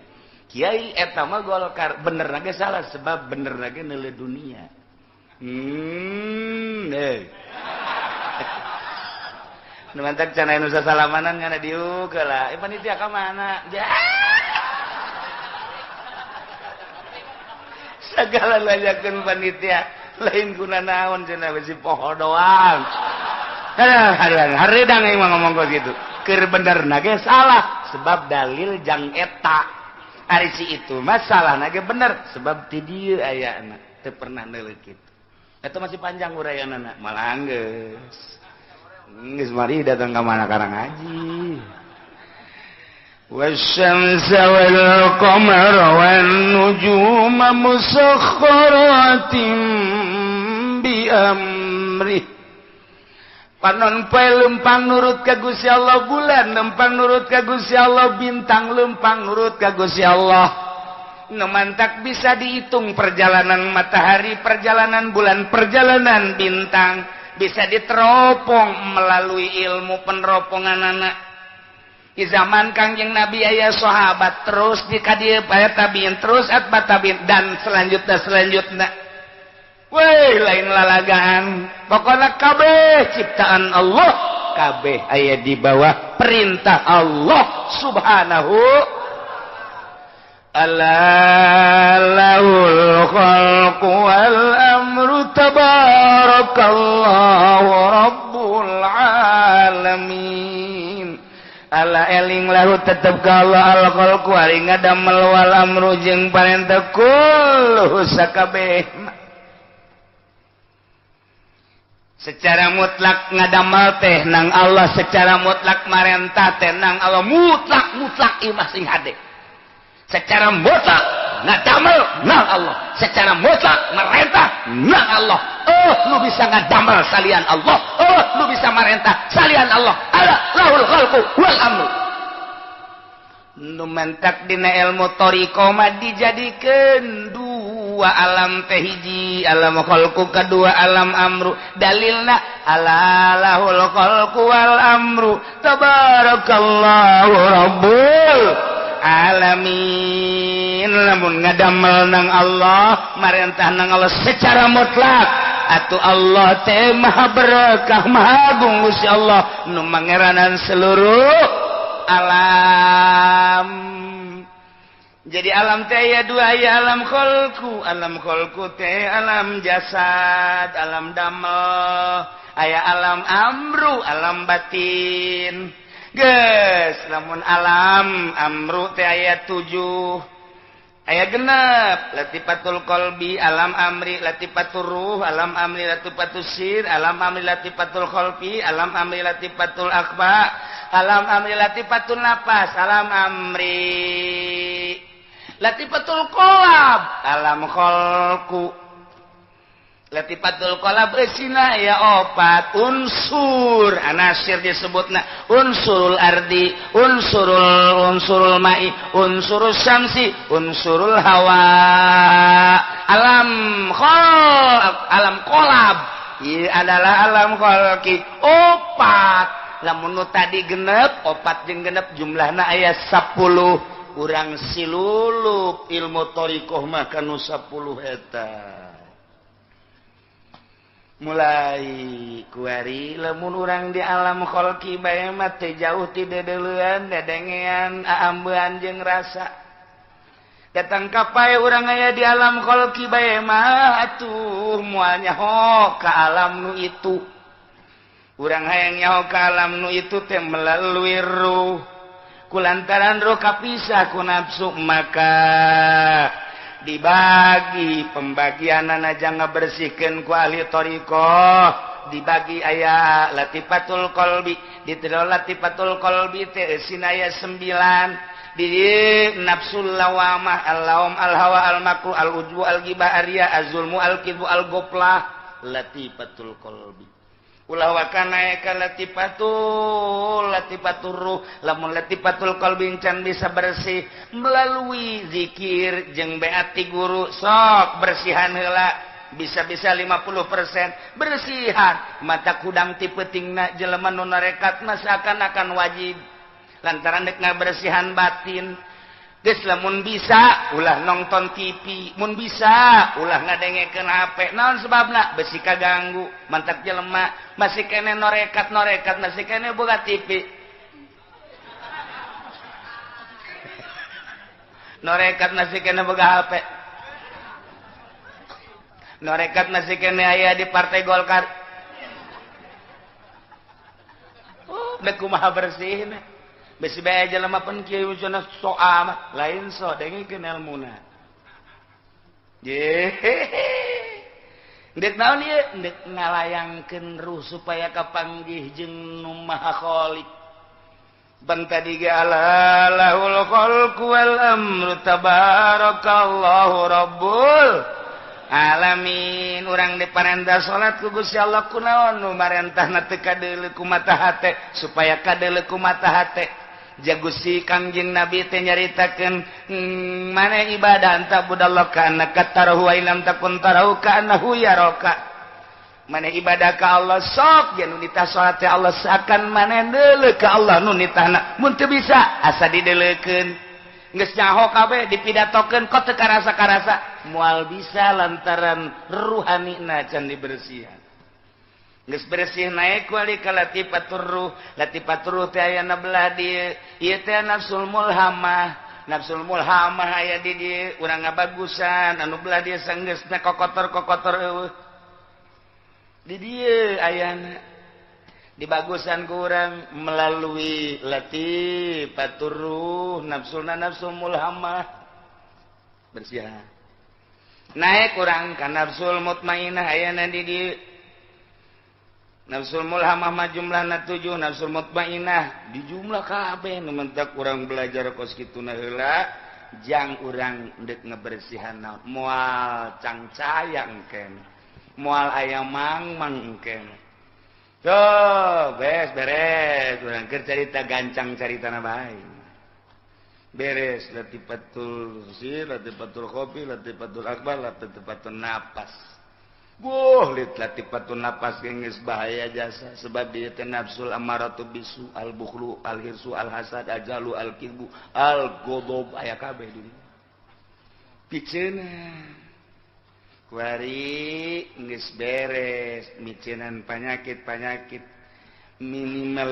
Kiai eta mah Golkar bener nage salah sebab bener nage neuleuh dunia. Nu mantak cenah nu sasalamanan ngana diuk heula. Panitia ka mana? Sagala nanyakeun panitia lain guna naon cenah besi poho doang. Aduh, hareudang aing mah ngomong kos kitu. Keur bener nage salah sebab dalil jang eta. Ari si itu mah salah nage bener sebab ti dieu ayana teu pernah neuleuh kitu. Eta masih panjang uraianana malah geus. Geus mari datang ka mana karang ngaji. Wasyamsa wal qamara wan nujuma musakhkharatin bi amrihi. Panon poe lempang nurut ka Gusti Allah, bulan lempang nurut ka Gusti Allah, bintang lempang nurut ka Gusti Allah. Nu mantak bisa dihitung perjalanan matahari, perjalanan bulan, perjalanan bintang, bisa diteropong melalui ilmu peneropongan anak. Di zaman Kangjeng Nabi aya sahabat, terus di kadieu aya tabiin, terus atba tabiin, dan selanjutnya. Weh, lain lalagaan, pokoknya kabeh ciptaan Allah, kabeh aya di bawah perintah Allah Subhanahu. Ala lahul khalqu wal amru tabarakallahu rabbul alamin. Ala eling lahu tetep ka Allah al khalqu ari ngadamel wal amru jeung parentah kulluhu sakabeh. Secara mutlak ngadamel teh nang Allah, secara mutlak marentah teh nang Allah, mutlak mutlak imah sing hade. Secara mutlak ngadamel nang Allah, secara mutlak marentah nang Allah. Oh, lu bisa ngadamel salian Allah, oh, lu bisa marentah salian Allah. Ala lahul khalqu wal amru. Nu mentak dina ilmu thariqah mah dijadikeun dua alam teh, hiji alam khalqu, kedua alam amru. Dalilna ala lahul khalqu wal amru tabarakallahu rabbul alamin. Lamun ngadamel nang Allah, marentah nang Allah secara mutlak, atuh Allah teh maha berkah, maha agung Gusti Allah nu mangeranan seluruh alam. Jadi alam teh aya dua, aya alam khalqu, alam khalqu teh alam jasad, alam damel, aya alam amru, alam batin. Geus, lamun alam amru teh aya 7. Aya genep, latifatul qalbi alam amri, latifatur ruh alam amri, latifatus sir alam amri, latifatul khalfi alam amri, latifatul akhfa alam amri, latifatul nafas alam amri, latifatul qalb alam khalqu. Latifatul qalb eusina ya opat unsur, anasir disebutna unsurul ardi, unsurul ma'i, unsurul syamsi, unsurul hawa. Alam khalq, alam qalb ieu adalah alam khalqi opat. Lamun nu tadi genep, opat jeung genep jumlahna aya 10. Urang silulup ilmu thariqah mah kanu 10 eta. Mulai kuari lamun urang di alam kholqi bae mah teu jauh ti deudeuleun, dedengean, aambean jeung rasa. Datang kapae urang aya di alam kholqi bae mah atuh moal nyaho ka alam nu itu. Urang hayang nyaho ka alam nu itu teh melalui ruh. Kulantaran ruh kapisah ku nafsu maka dibagi pembagianan aja ngabersihkeun ku ahli thariqah, dibagi aya latifatul qalbi, diterima latifatul qalbi teh eusina aya 9, di nafsul lawamah, al-laum, al-hawa, al-makru, al-ujbu, al-ghibah, ar-riya, az-zulmu, al-kidbu, al-ghaflah, latifatul qalbi. Ulah waka naik ka latifatul ruh. Lamun latifatul qalbi can bisa bersih melalui zikir jeung beat ti guru, sok bersihan heula, bisa-bisa 50% bersihan. Mata kudang ti peutingna jelema nu narekat mah seakan-akan wajib lantaran dek ngabersihan batin. Geus lamun bisa ulah nonton TV, mun bisa ulah ngadengekeun HP. Naon sebabna? Besi kaganggu. Mantak jelema masih kene norekat-norekat, masih kene boga TV. Norekat masih kene boga HP. Norekat masih kene aya di Partai Golkar. Oh, dek kumaha bersihna. Besi bae jelema pen kieu cenah sok amat, lain sok dengekeun elmuna. Ndek naon ieu? Ndek ngalayangkeun ruh supaya kapanggih jeung nu Maha Khalik. Ban tadi ge ala lahul khalqu wal amru tabarakallahu rabbul Alamin. Urang diparentah salat ku Gusti Allah kunaon nu marentahna teu kadeuleu ku mata hate supaya kadeuleu ku mata hate. Jagusi Kangjeng Nabi teh nyaritakeun mana ibadah anta budallah ka annaka tarahu wa illam takun tarahu ka annahu yaraka. Mana ibadah ka Allah sok jeung nu nitah salat teh Allah seakan mana deuleu ka Allah nu nitahna. Mun teu bisa asa dideleukeun. Geus nyaho kabeh dipidatokeun kok teu karasa-karasa moal bisa lantaran ruhanina can dibersihan. Geus bersih naik wali ka latifatur ruh, latifatur ruh teh ayana belah dieu, ieu teh nafsul mulhamah. Nafsul mulhamah aya di dieu, urang ngabagusan anu belah dieu sanggeusna kokotor-kokotor eueuh. Di dieu ayana dibagusan ku urang melalui latifatur ruh, nafsulna nafsul mulhamah bersihan. Naik urang ka nafsul mutmainah ayana di dieu. Nafsul mulhamah mah jumlahna 7, nafsul mutmainah di jumlah kabeh nu mentak urang belajar kos kituna heula jang urang deuk ngebersihan naon moal cangcayang keneh moal aya mangmang keneh. Tuh, beres beres urang keur carita gancang caritana bae. Beres latifatul sir, latifatul khofi, latifatul akbar, latifatul nafas. Wuh, lit latifatun nafas geus bahaya jasa sebab dia teh nafsul amaratu bisu, al bukhlu, al hirsu, al hasad, al jalu, al kibru, al ghadab aya kabeh di dieu. Piceuna kuari geus beres miceunan panyakit-panyakit minimal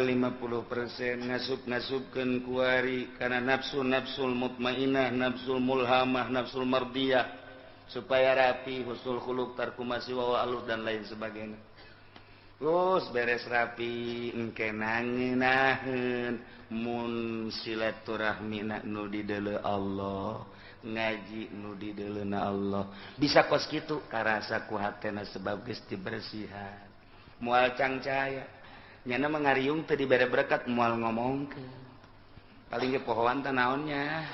50% ngasup-ngasupkeun kuari kana nafsu nafsul mutmainah, nafsul mulhamah, nafsul mardiyah supaya rapi, husnul khuluq, tarku masiwa wa alus dan lain sebagainya. Terus beres rapi engke nangenaheun mun silaturahmina nu dideuleu Allah, ngaji nu dideuleuna Allah. Bisa kos kitu karasa ku hatena sebab geus dibersihan. Moal cangcaya. Nyana mah ngariung teu dibere berkat moal ngomongkeun. Paling ge pohoan teh naonnya.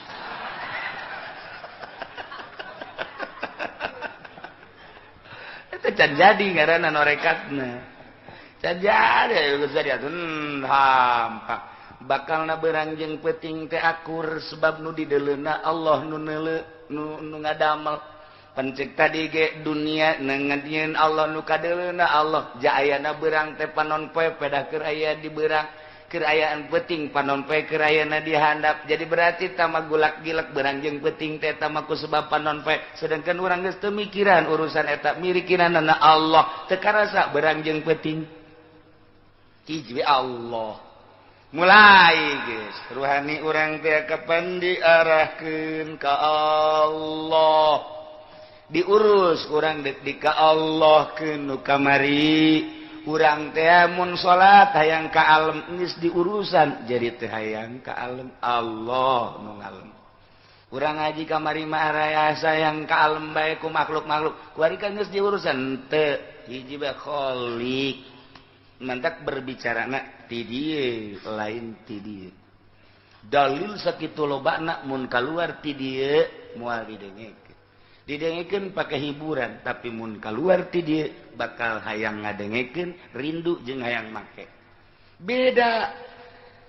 Can jadi ngaranna norekatna. Can jadi geus jadi hampa. Bakalna beurang jeung peuting teh akur sebab nu dideuleuna Allah nu neuleu nu ngadamel. Pencek tadi ge dunia ngeunyeun Allah nu kadeuleuna Allah. Ja ayana beurang teh panon poe pedah keur aya di beurang. Keur ayaan peuting panon poe keur ayana di handap. Jadi berarti tama gulak-gilek beurang jeung peuting teh tama ku sebab panon poe. Sedangkan urang geus teu mikiran urusan eta mirikiranana Allah teu karasa beurang jeung peuting. Hiji Allah. Mulai geus ruhani urang teh kapan diarahkeun ka Allah. Diurus urang deuk di ka Allah keun nu kamari. Urang teh mun salat hayang ka alem geus diurusan jadi teh hayang ka alem Allah nu ngalem. Urang ngaji kamari mah raya sayang ka alem bae ku makhluk-makhluk. Kuari kan geus diurusan teu hiji bae kholiq. Mantak berbicarana ti dieu lain ti dieu. Dalil sakitu lobana mun kaluar ti dieu moal didengekeun. Didengekeun pake hiburan tapi mun kaluar ti dieu bakal hayang ngadengekeun rindu jeung hayang make. Beda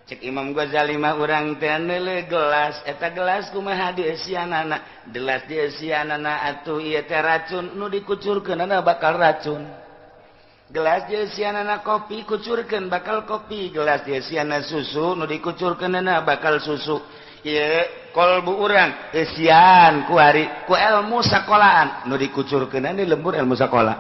cek Imam Ghazali mah urang teh neuleuh gelas eta gelas kumaha dieusianana gelas dieusianana atuh ieu teh racun nu dikucurkeunana bakal racun. Gelas dieusianana kopi kucurkeun bakal kopi, gelas dieusianana susu nu dikucurkeunana bakal susu. Ieu kolbu urang eusian ku hari ku ilmu sakolaan nu dikucurkeunana di lembur ilmu sakola.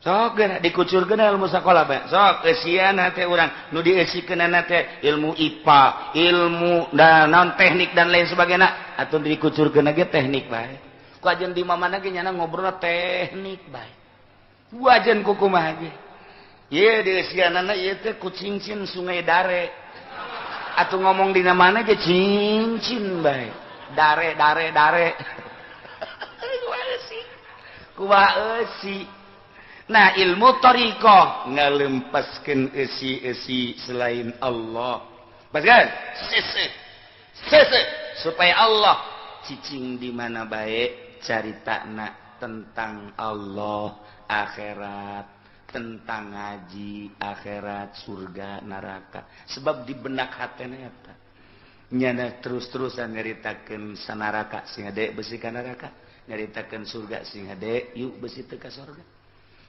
Sok geuna dikucurkeun ilmu sakola bae. Sok eusian teh urang nu dieusikeunana teh ilmu IPA, ilmu dan naon teknik dan lain sebagainya atuh dikucurkeun ge teknik bae. Ku ajeun di mamana ge nyana ngobrolna teknik bae. Wajan kukumaha ge. Ieu dieusianana ieu teh ku cincin Sungai Dare. Atuh ngomong dina mana ge cincin bae. Dare dare dare. Kumaha eusi. Nah ilmu thariqah ngalempaskeun eusi-eusi selain Allah. Paskan? Sese. Sese supaya Allah cicing di mana bae caritana tentang Allah, akhirat, tentang ngaji, akhirat, surga, neraka. Sebab di benak hatena eta. Nyana terus-terusan nyaritakeun sanaraka sing hade besi ka neraka, nyaritakeun surga sing hade yuk besi teu ka surga.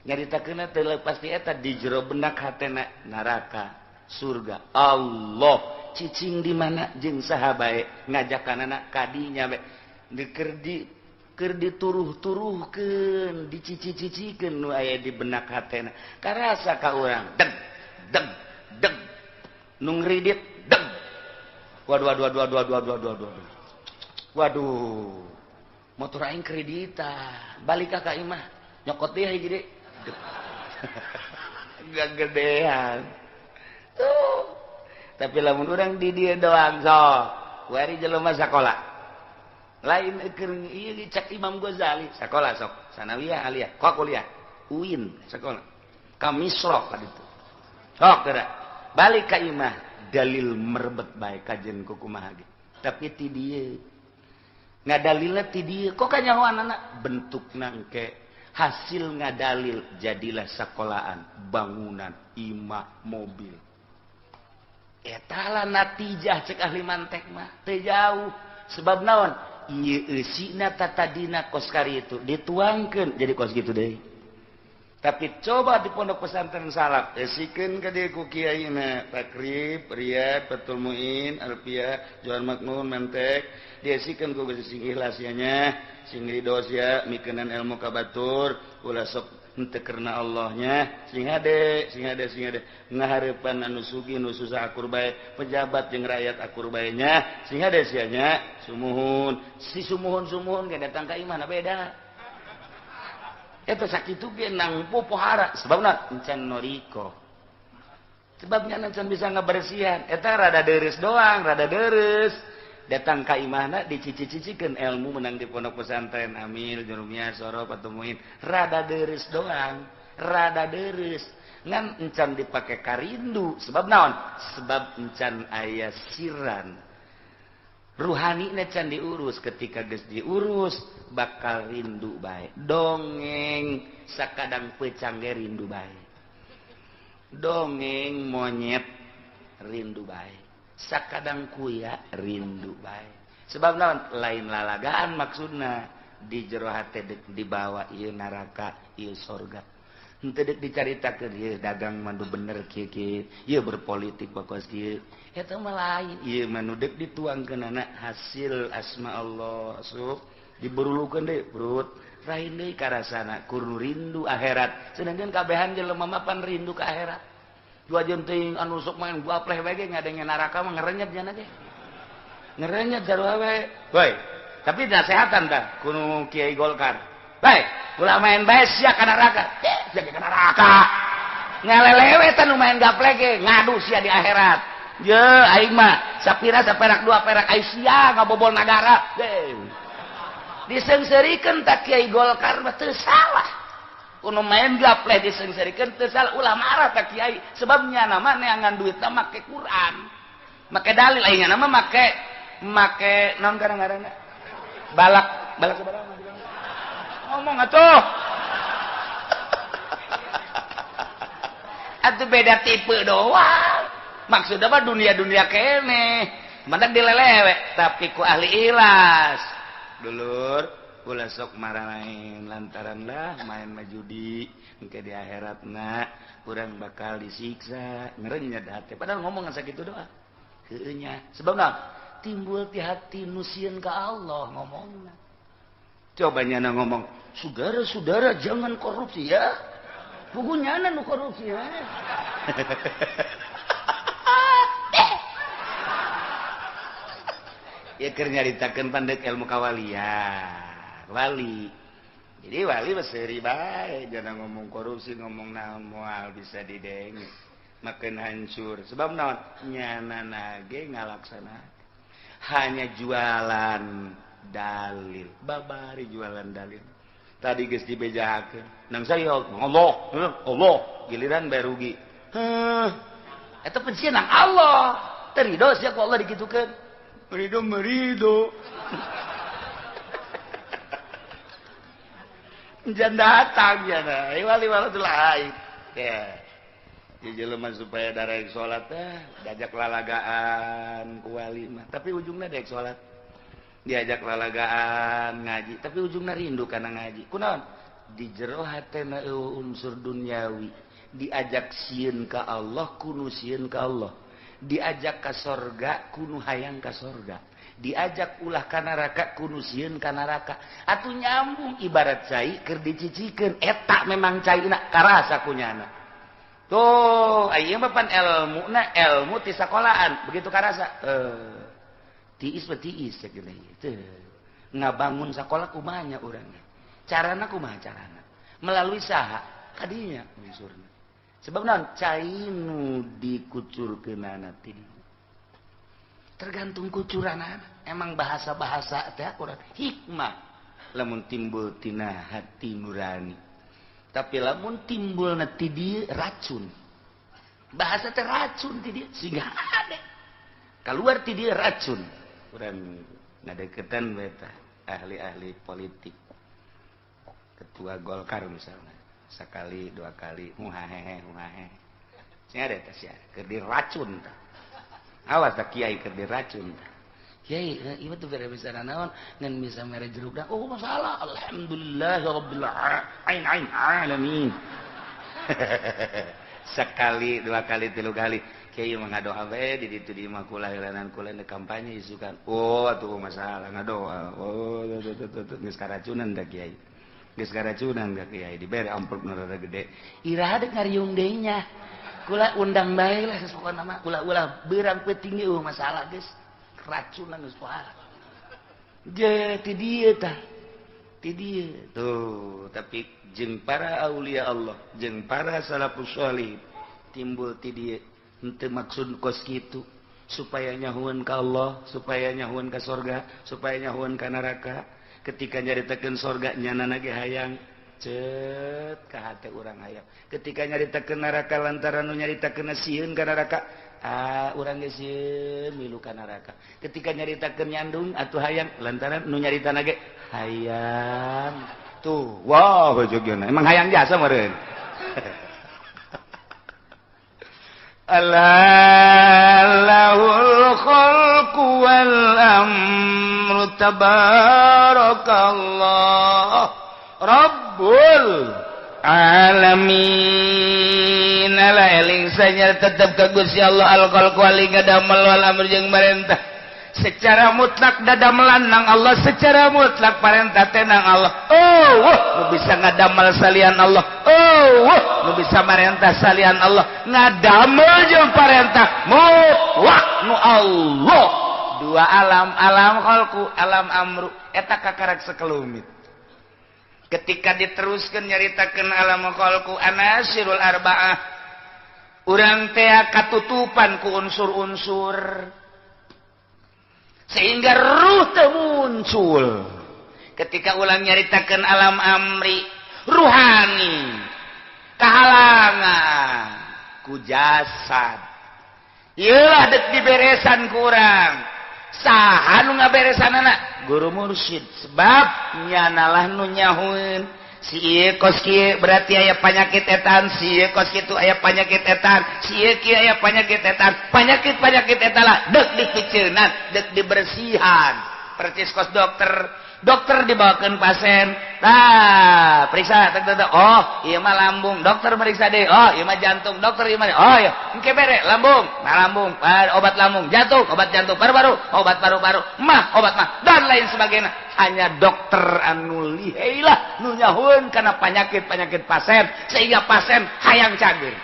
Nyaritakeunna teu lepas ti eta di jero benak hatena neraka, surga, Allah. Cicing di mana jeung saha bae ngajakanana kadinya bae keur di keur dituruh-turuhkeun, dicici-cicikeun nu aya di benak hatena. Karasa ka urang deg deg deg nu ngridit deg. Waduh waduh waduh waduh waduh waduh waduh. Waduh. Motor aing kreditan. Balik ka imah nyokot deui hiji deui. Gagedean. Tuh. Tapi lamun urang di dieu doang sok wari jelema sakola lain keur ieu cek Imam Ghazali sakola sok sanawiyah aliyah kok kuliah UIN sakola ka Misra ka ditu sok geura balik ka imah dalil merebet bae kajen ku kumaha ge tapi ti dieu ngadalilna ti dieu kok kanyahoanana bentukna engke hasil ngadalil jadilah sakolaan bangunan imah mobil etala natijah cek ahli mantek mah teu jauh sebab naon ieu eusina tatadina kos kari itu dituangkeun jadi kos kitu deui. Tapi coba di pondok pesantren salaf eusikeun ka dieu ku kiaina Takrib, Riyad, Fathul Muin, Alfiyah, Johar Makmun, Mantek diesikeun ku geus sing ikhlas nya sing ridho sia mikenan ilmu ka batur ulah sok henteu karena Allahnya sing hade sing hade sing hade ngahareupan anu sugih nu susah akur bae pejabat jeung rakyat akur bae nya sing hade sia nya sumuhun si sumuhun sumuhun ge datang ka imahna beda eta sakitu ge nang popohara sebabna encan noriko sebabnya encan bisa ngabersihan eta rada deures doang rada deures datang ka imahna dicici-cicikeun ilmu menang di pondok pesantren Amil, Jurumiyah, Sorof, Atumuin rada deures doang, rada deures ngan encan dipake karindu sebab naon? Sebab encan aya siran ruhani na can diurus ketika geus diurus bakal rindu bae dongeng sakadang pecang ge rindu bae dongeng monyet rindu bae sakadang kuya rindu bae sebab naon lain lalagaan maksudna di jero hate dek dibawa ieu neraka ieu sorga henteu dek dicaritakeun ieu dagang mah nu bener kieu kieu ieu berpolitik bakos kieu eta mah lain ieu mah nu dek dituangkeunana hasil asma Allah asup diberulukeun deui perut lain deui karasana kur rindu akhirat sedangkan kabehan jelema mah pan rindu ka akhirat dua jenting anu sok main gapleh bae ge ngadenge neraka mah ngerenyet jana ge ngerenyet sarua bae boy tapi nasehatan tah kuno Kiai Golkar bae ulah main bae sia ka neraka sia ka neraka ngalelewe tah nu main gapleh ge ngadu sia di akhirat ye aing mah sapira saperak dua perak ai sia ngabobol nagara disengserikeun tah Kiai Golkar mah teu salah kuno main gapleh disengserikeun teu salah ulah marah ka kiai sebabnya nama neangan duitna make Quran make dalil aing nama make make naon ngaranna balak balak sabaraha ngomong atuh atuh beda tipe doang maksudna mah dunia-dunia keneh mantak dilelewe tapi ku ahli ikhlas dulur ulah sok marah lain lantaran lah main mah judi engke di akhiratna urang bakal disiksa ngerenyet hati padahal ngomong sakitu doa heueuh nya sebab naon timbul ti hati nu sieun ka Allah ngomongna coba nyana ngomong saudara-saudara jangan korupsi ya puguh nyana nu korupsi ya ya keur nyaritakeun pandek ilmu kawalian wali jadi wali mah seuri bae jangan ngomong korupsi ngomong naon moal bisa didenge makin hancur sebab naon nyana ge ngalaksana hanya jualan dalil babari jualan dalil tadi geus dibejakeun nang saya Allah Allah giliran bae rugi heuh eta pencieun nang Allah teu ridho sia ku Allah dikitukeun ridho merido. Jangan datang ya nah. Wali wala lain. Ya. Di jelema supaya darek salat teh diajak lalagaan ku wali mah, tapi ujungna dek salat. Diajak lalagaan ngaji, tapi ujungna rindu kana ngaji. Kunaon? Di jero hatena eueuh unsur duniawi. Diajak sieun ka Allah, kunu sieun ka Allah. Diajak ka sorga, kunu hayang ka sorga. Diajak ulah ka neraka, kunu sieun ka neraka. Atuh nyambung ibarat cai keur dicicikeun, eta memang caina karasa kunyana. Tuh, ieu mah pan ilmu na ilmu ti sakolaan, begitu karasa. Tiis mah tiis sakieu teu. Ngabangun sakola kumaha nya urang. Carana kumaha carana? Melalui saha? Kadinya unsurna. Sebab naon? Cai nu dikucurkeunana ti tergantung kucuranana. Emang bahasa-bahasa teh kurang hikmah lamun timbul tina hati nurani. Tapi lamun timbul ti dieu racun. Bahasa teh racun ti dieu sehingga ade. Keluar ti dieu racun. Urang ngadeukeutan we tah ahli-ahli politik. Ketua Golkar misalnya. Sekali, dua kali, muhahehe, muhahehe. Sing ada tah sia, keur diracun tah. Awas tah kiai keur diracun tah. Kiai, ieu tuh bere bisa naon ngan bisa mere jeruk dah. Oh, masalah. Alhamdulillah rabbil ain ain alamin. Sekali, dua kali, tilu kali. Kiai mah ngadoa we di ditu di imah kula heuleunaan kula di kampanye isukan. Oh, atuh masalah ngadoa. Oh, tuh geus karacunan da kiai. Geus karacunan da kiai dibere amplop nu rada gede. Iraha deuk ngariung deui nya. Kula undang bae lah pokona mah ulah-ulah beurang peuting eueuh masalah geus. Racunan geus parah. Je ti dieu tah. Ti dieu. Tuh, tapi jeung para aulia Allah, jeung para salafus shalih timbul ti dieu. Henteu maksud kos kitu supaya nyahueun ka Allah, supaya nyahueun ka sorga, supaya nyahueun ka neraka. Ketika nyaritakeun sorga nyanana ge hayang cet ka hate urang hayang. Ketika nyaritakeun neraka lantaran nu nyaritakeun sieun ka neraka, ah urang ge sieun milu ka neraka. Ketika nyaritakeun nyandung atuh hayang lantaran nu nyaritana ge hayang. Tuh, wow jogeuna. Emang hayang jasa meureun. Allahul khalqu wal amru tabarakallah Rabbul alamin. Ala eling sanya tetep ka Gusti Allah al khalqu wal ngadamel wal amru jeung marentah. Secara mutlak dadamelan nang Allah, secara mutlak parentah teh nang Allah. Oh, wah, nu bisa ngadamel salian Allah. Oh, wah, nu bisa marentah salian Allah. Ngadamel jeung parentah mutlak nu Allah. Dua alam, alam khalqu, alam amru, eta kakarak sakelumit. Ketika diteruskan nyaritakeun alam khalqu anasirul arba'ah, urang teh katutupan ku unsur-unsur sehingga ruh teu muncul. Ketika ulang nyaritakeun alam amri, ruhani kahalangan ku jasad. Ieulah deuk diberesan ku urang. Saha nu ngaberesanana? Guru mursyid. Sebab nyanalah nu nyahueun. Si ieu kos kieu berarti aya panyakit etan, si ieu kos kitu aya panyakit etan, si ieu kieu aya panyakit etan, panyakit-panyakit eta lah deuk dipiceunan, deuk dibersihan. Percis kos dokter, dokter dibawakeun pasien. Nah, periksa tek tek. Oh, ieu mah lambung. Dokter meriksa deui. Oh, ieu mah jantung. Dokter ieu mah. Oh, iya. Engke bere lambung. Nah, lambung, obat lambung, jantung, obat jantung, paru-paru, obat paru-paru, mah, obat mah, dan lain sebagainya. Hanya dokter anu lihai lah nu nyahueun kana penyakit-penyakit pasien sehingga pasien hayang cager.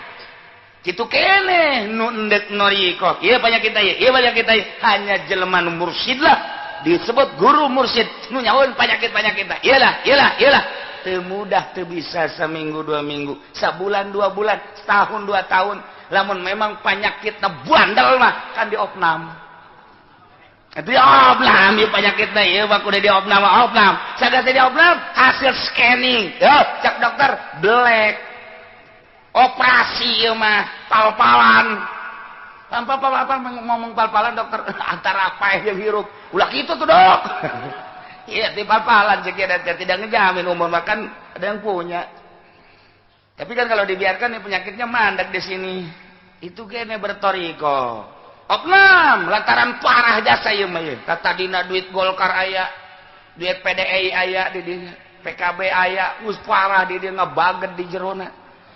Kitu keneh nu endek noriko. Ieu penyakit ieu, ieu penyakit ieu. Hanya jelema nu mursyid lah disebut guru mursyid nu nyahueun penyakit-penyakit. Iyalah, iyalah, iyalah. Teu mudah, teu bisa seminggu dua minggu, sabulan dua bulan, setahun dua tahun. Lamun memang penyakitna bandel mah kan diopnam. Diopnam ieu penyakitna ieu mah kudu diopnam, opnam. Sagas diopnam hasil scanning. Yo, cek dokter black. Operasi ieu mah pal-palan. Tanpa apa ngomong pal-palan dokter antara apa yang hirup. Ulah kitu tuh, Dok. Iya, di pal-palan cek dia tidak ngejamin umur makan Ada yang punya. Tapi kan kalau dibiarkan nih penyakitnya mandek di sini. Itu kene bertoriko. Opnam lantaran parah jasa ieu mah ieu. Katadina duit Golkar aya, duit PDI aya di dinya, PKB aya, geus parah di dieu ngebaget di jerona.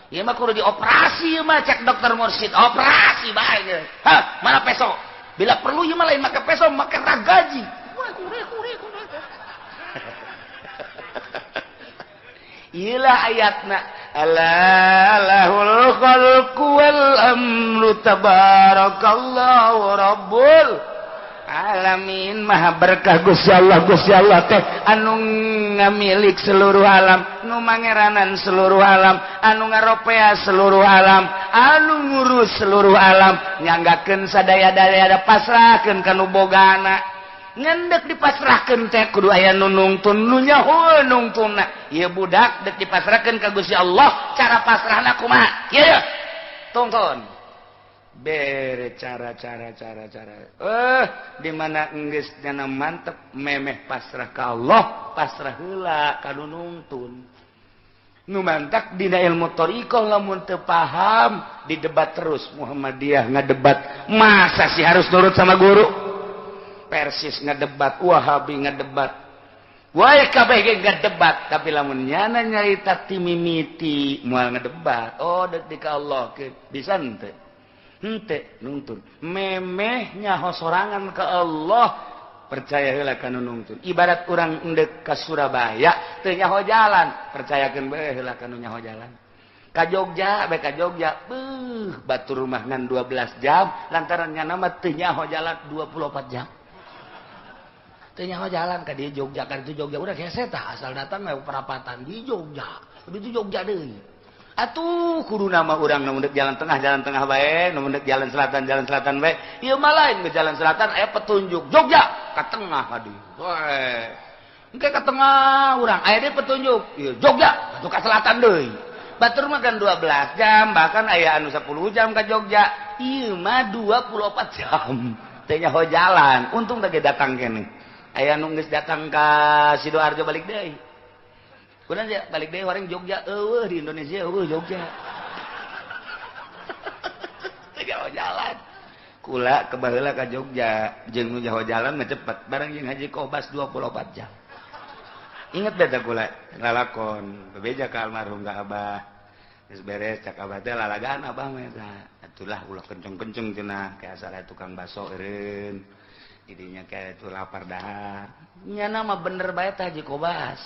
Ieu mah kudu dioperasi ieu mah cek dokter Mursid, operasi bae ieu. Hah, mana peso? Bila perlu ieu mah lain make peso, make ragaji. Iyalah ayatna ala lahul khalqu wal amru tabarakallahu rabbul alamin. Maha berkah Gusti Allah, Gusti Allah teh anu ngamilik seluruh alam, nu mangeranan seluruh alam, anu ngaropea seluruh alam, anu ngurus seluruh alam, nyanggakeun sadaya-daya pasrahkeun ka nu bogana. Ngendek dipasrahkeun teh kudu aya nu nungtun, nu nyaho nungtunna. Ieu budak dek dipasrahkeun ka Gusti Allah, cara pasrahna kumaha? Ieu tungtun. Bere cara cara cara cara. Di mana enggeus nyana mantep memeh pasrah ka Allah, pasrah heula ka nu nungtun. Nu mantak dina ilmu thariqah lamun teu paham didebat terus. Muhammadiyah ngadebat, masa sih harus nurut sama guru? Persis ngedebat, Wahabi ngedebat, wae kabeh ge ngedebat, tapi lamun nyana nyarita ti mimiti moal ngedebat. Oh deuk di ka Allah ke bisa henteu? Henteu nungtun. Memeh nyaho sorangan ka Allah, percaya heula ka nu nungtun. Ibarat urang endek ka Surabaya teu nyaho jalan, percayakeun bae heula ka nu nyaho jalan. Ka Jogja bae ka Jogja, beuh batur rumah ngan 12 jam lantaran nyana mah teu nyaho jalan 24 jam. Teu nyaho jalan ka di Jogja, ka itu Jogja udah hese tah asal datang mah perapatan di Jogja. Di Jogja deui. Atuh kudu nama urang nu mendek jalan tengah bae, nu mendek jalan selatan bae. Ieu mah lain ke jalan selatan aya petunjuk Jogja ka tengah ka dieu. Weh. Engke ka tengah urang aya deui petunjuk ieu Jogja atuh ka selatan deui. Batur mah kan 12 jam, bahkan aya anu 10 jam ka Jogja. Ieu mah 24 jam. Teu nyaho jalan, untung teh datang kene. Aya nu geus datang ka Sidoarjo balik deui. Kunaon sia balik deui orang Jogja eueuh di Indonesia eueuh Jogja. Teu nyaho jalan. Kula kebaheula ka Jogja jeung nu nyaho jalan mah cepet bareng jeung Haji Kobas 24 jam. Ingat beta kula lalakon bebeja ka almarhum ka Abah. Geus beres cak Abah teh lalagaan Abah mah eta. Atulah ulah kenceng-kenceng cenah ka asal tukang baso eureun. Jadinya kayak itu lapar dahar. Nyana mah bener bae tah Haji Kobas.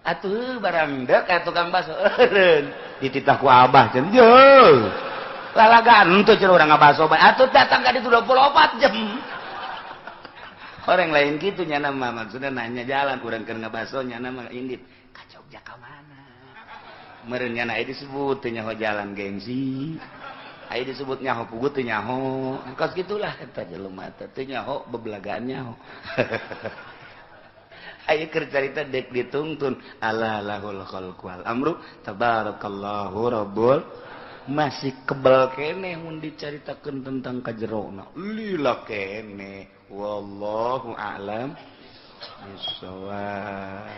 Atuh barang deuk kayak tukang baso eureun. Dititah ku Abah cenah. Jeuh. Lalagaan tuh cenah urang ngabaso bae. Atuh datang ka ditu 24 jam. Orang lain gitu nyana mah maksudnya nanya jalan urang keur ngabaso nyana mah indit. Ka Jogja ka mana? Meureun nyana aya disebut teu nyaho jalan gengsi. Aya disebut nyaho pugu teu nyaho. Kos gitulah eta jelema teh teu nyaho bebelagaan nyaho. Aya keur carita dek ditungtun ala lahul khalqu wal amru tabarakallahu rabbul. Masih kebal keneh mun dicaritakeun tentang kajerona lila keneh. Wallahu a'lam bishawab.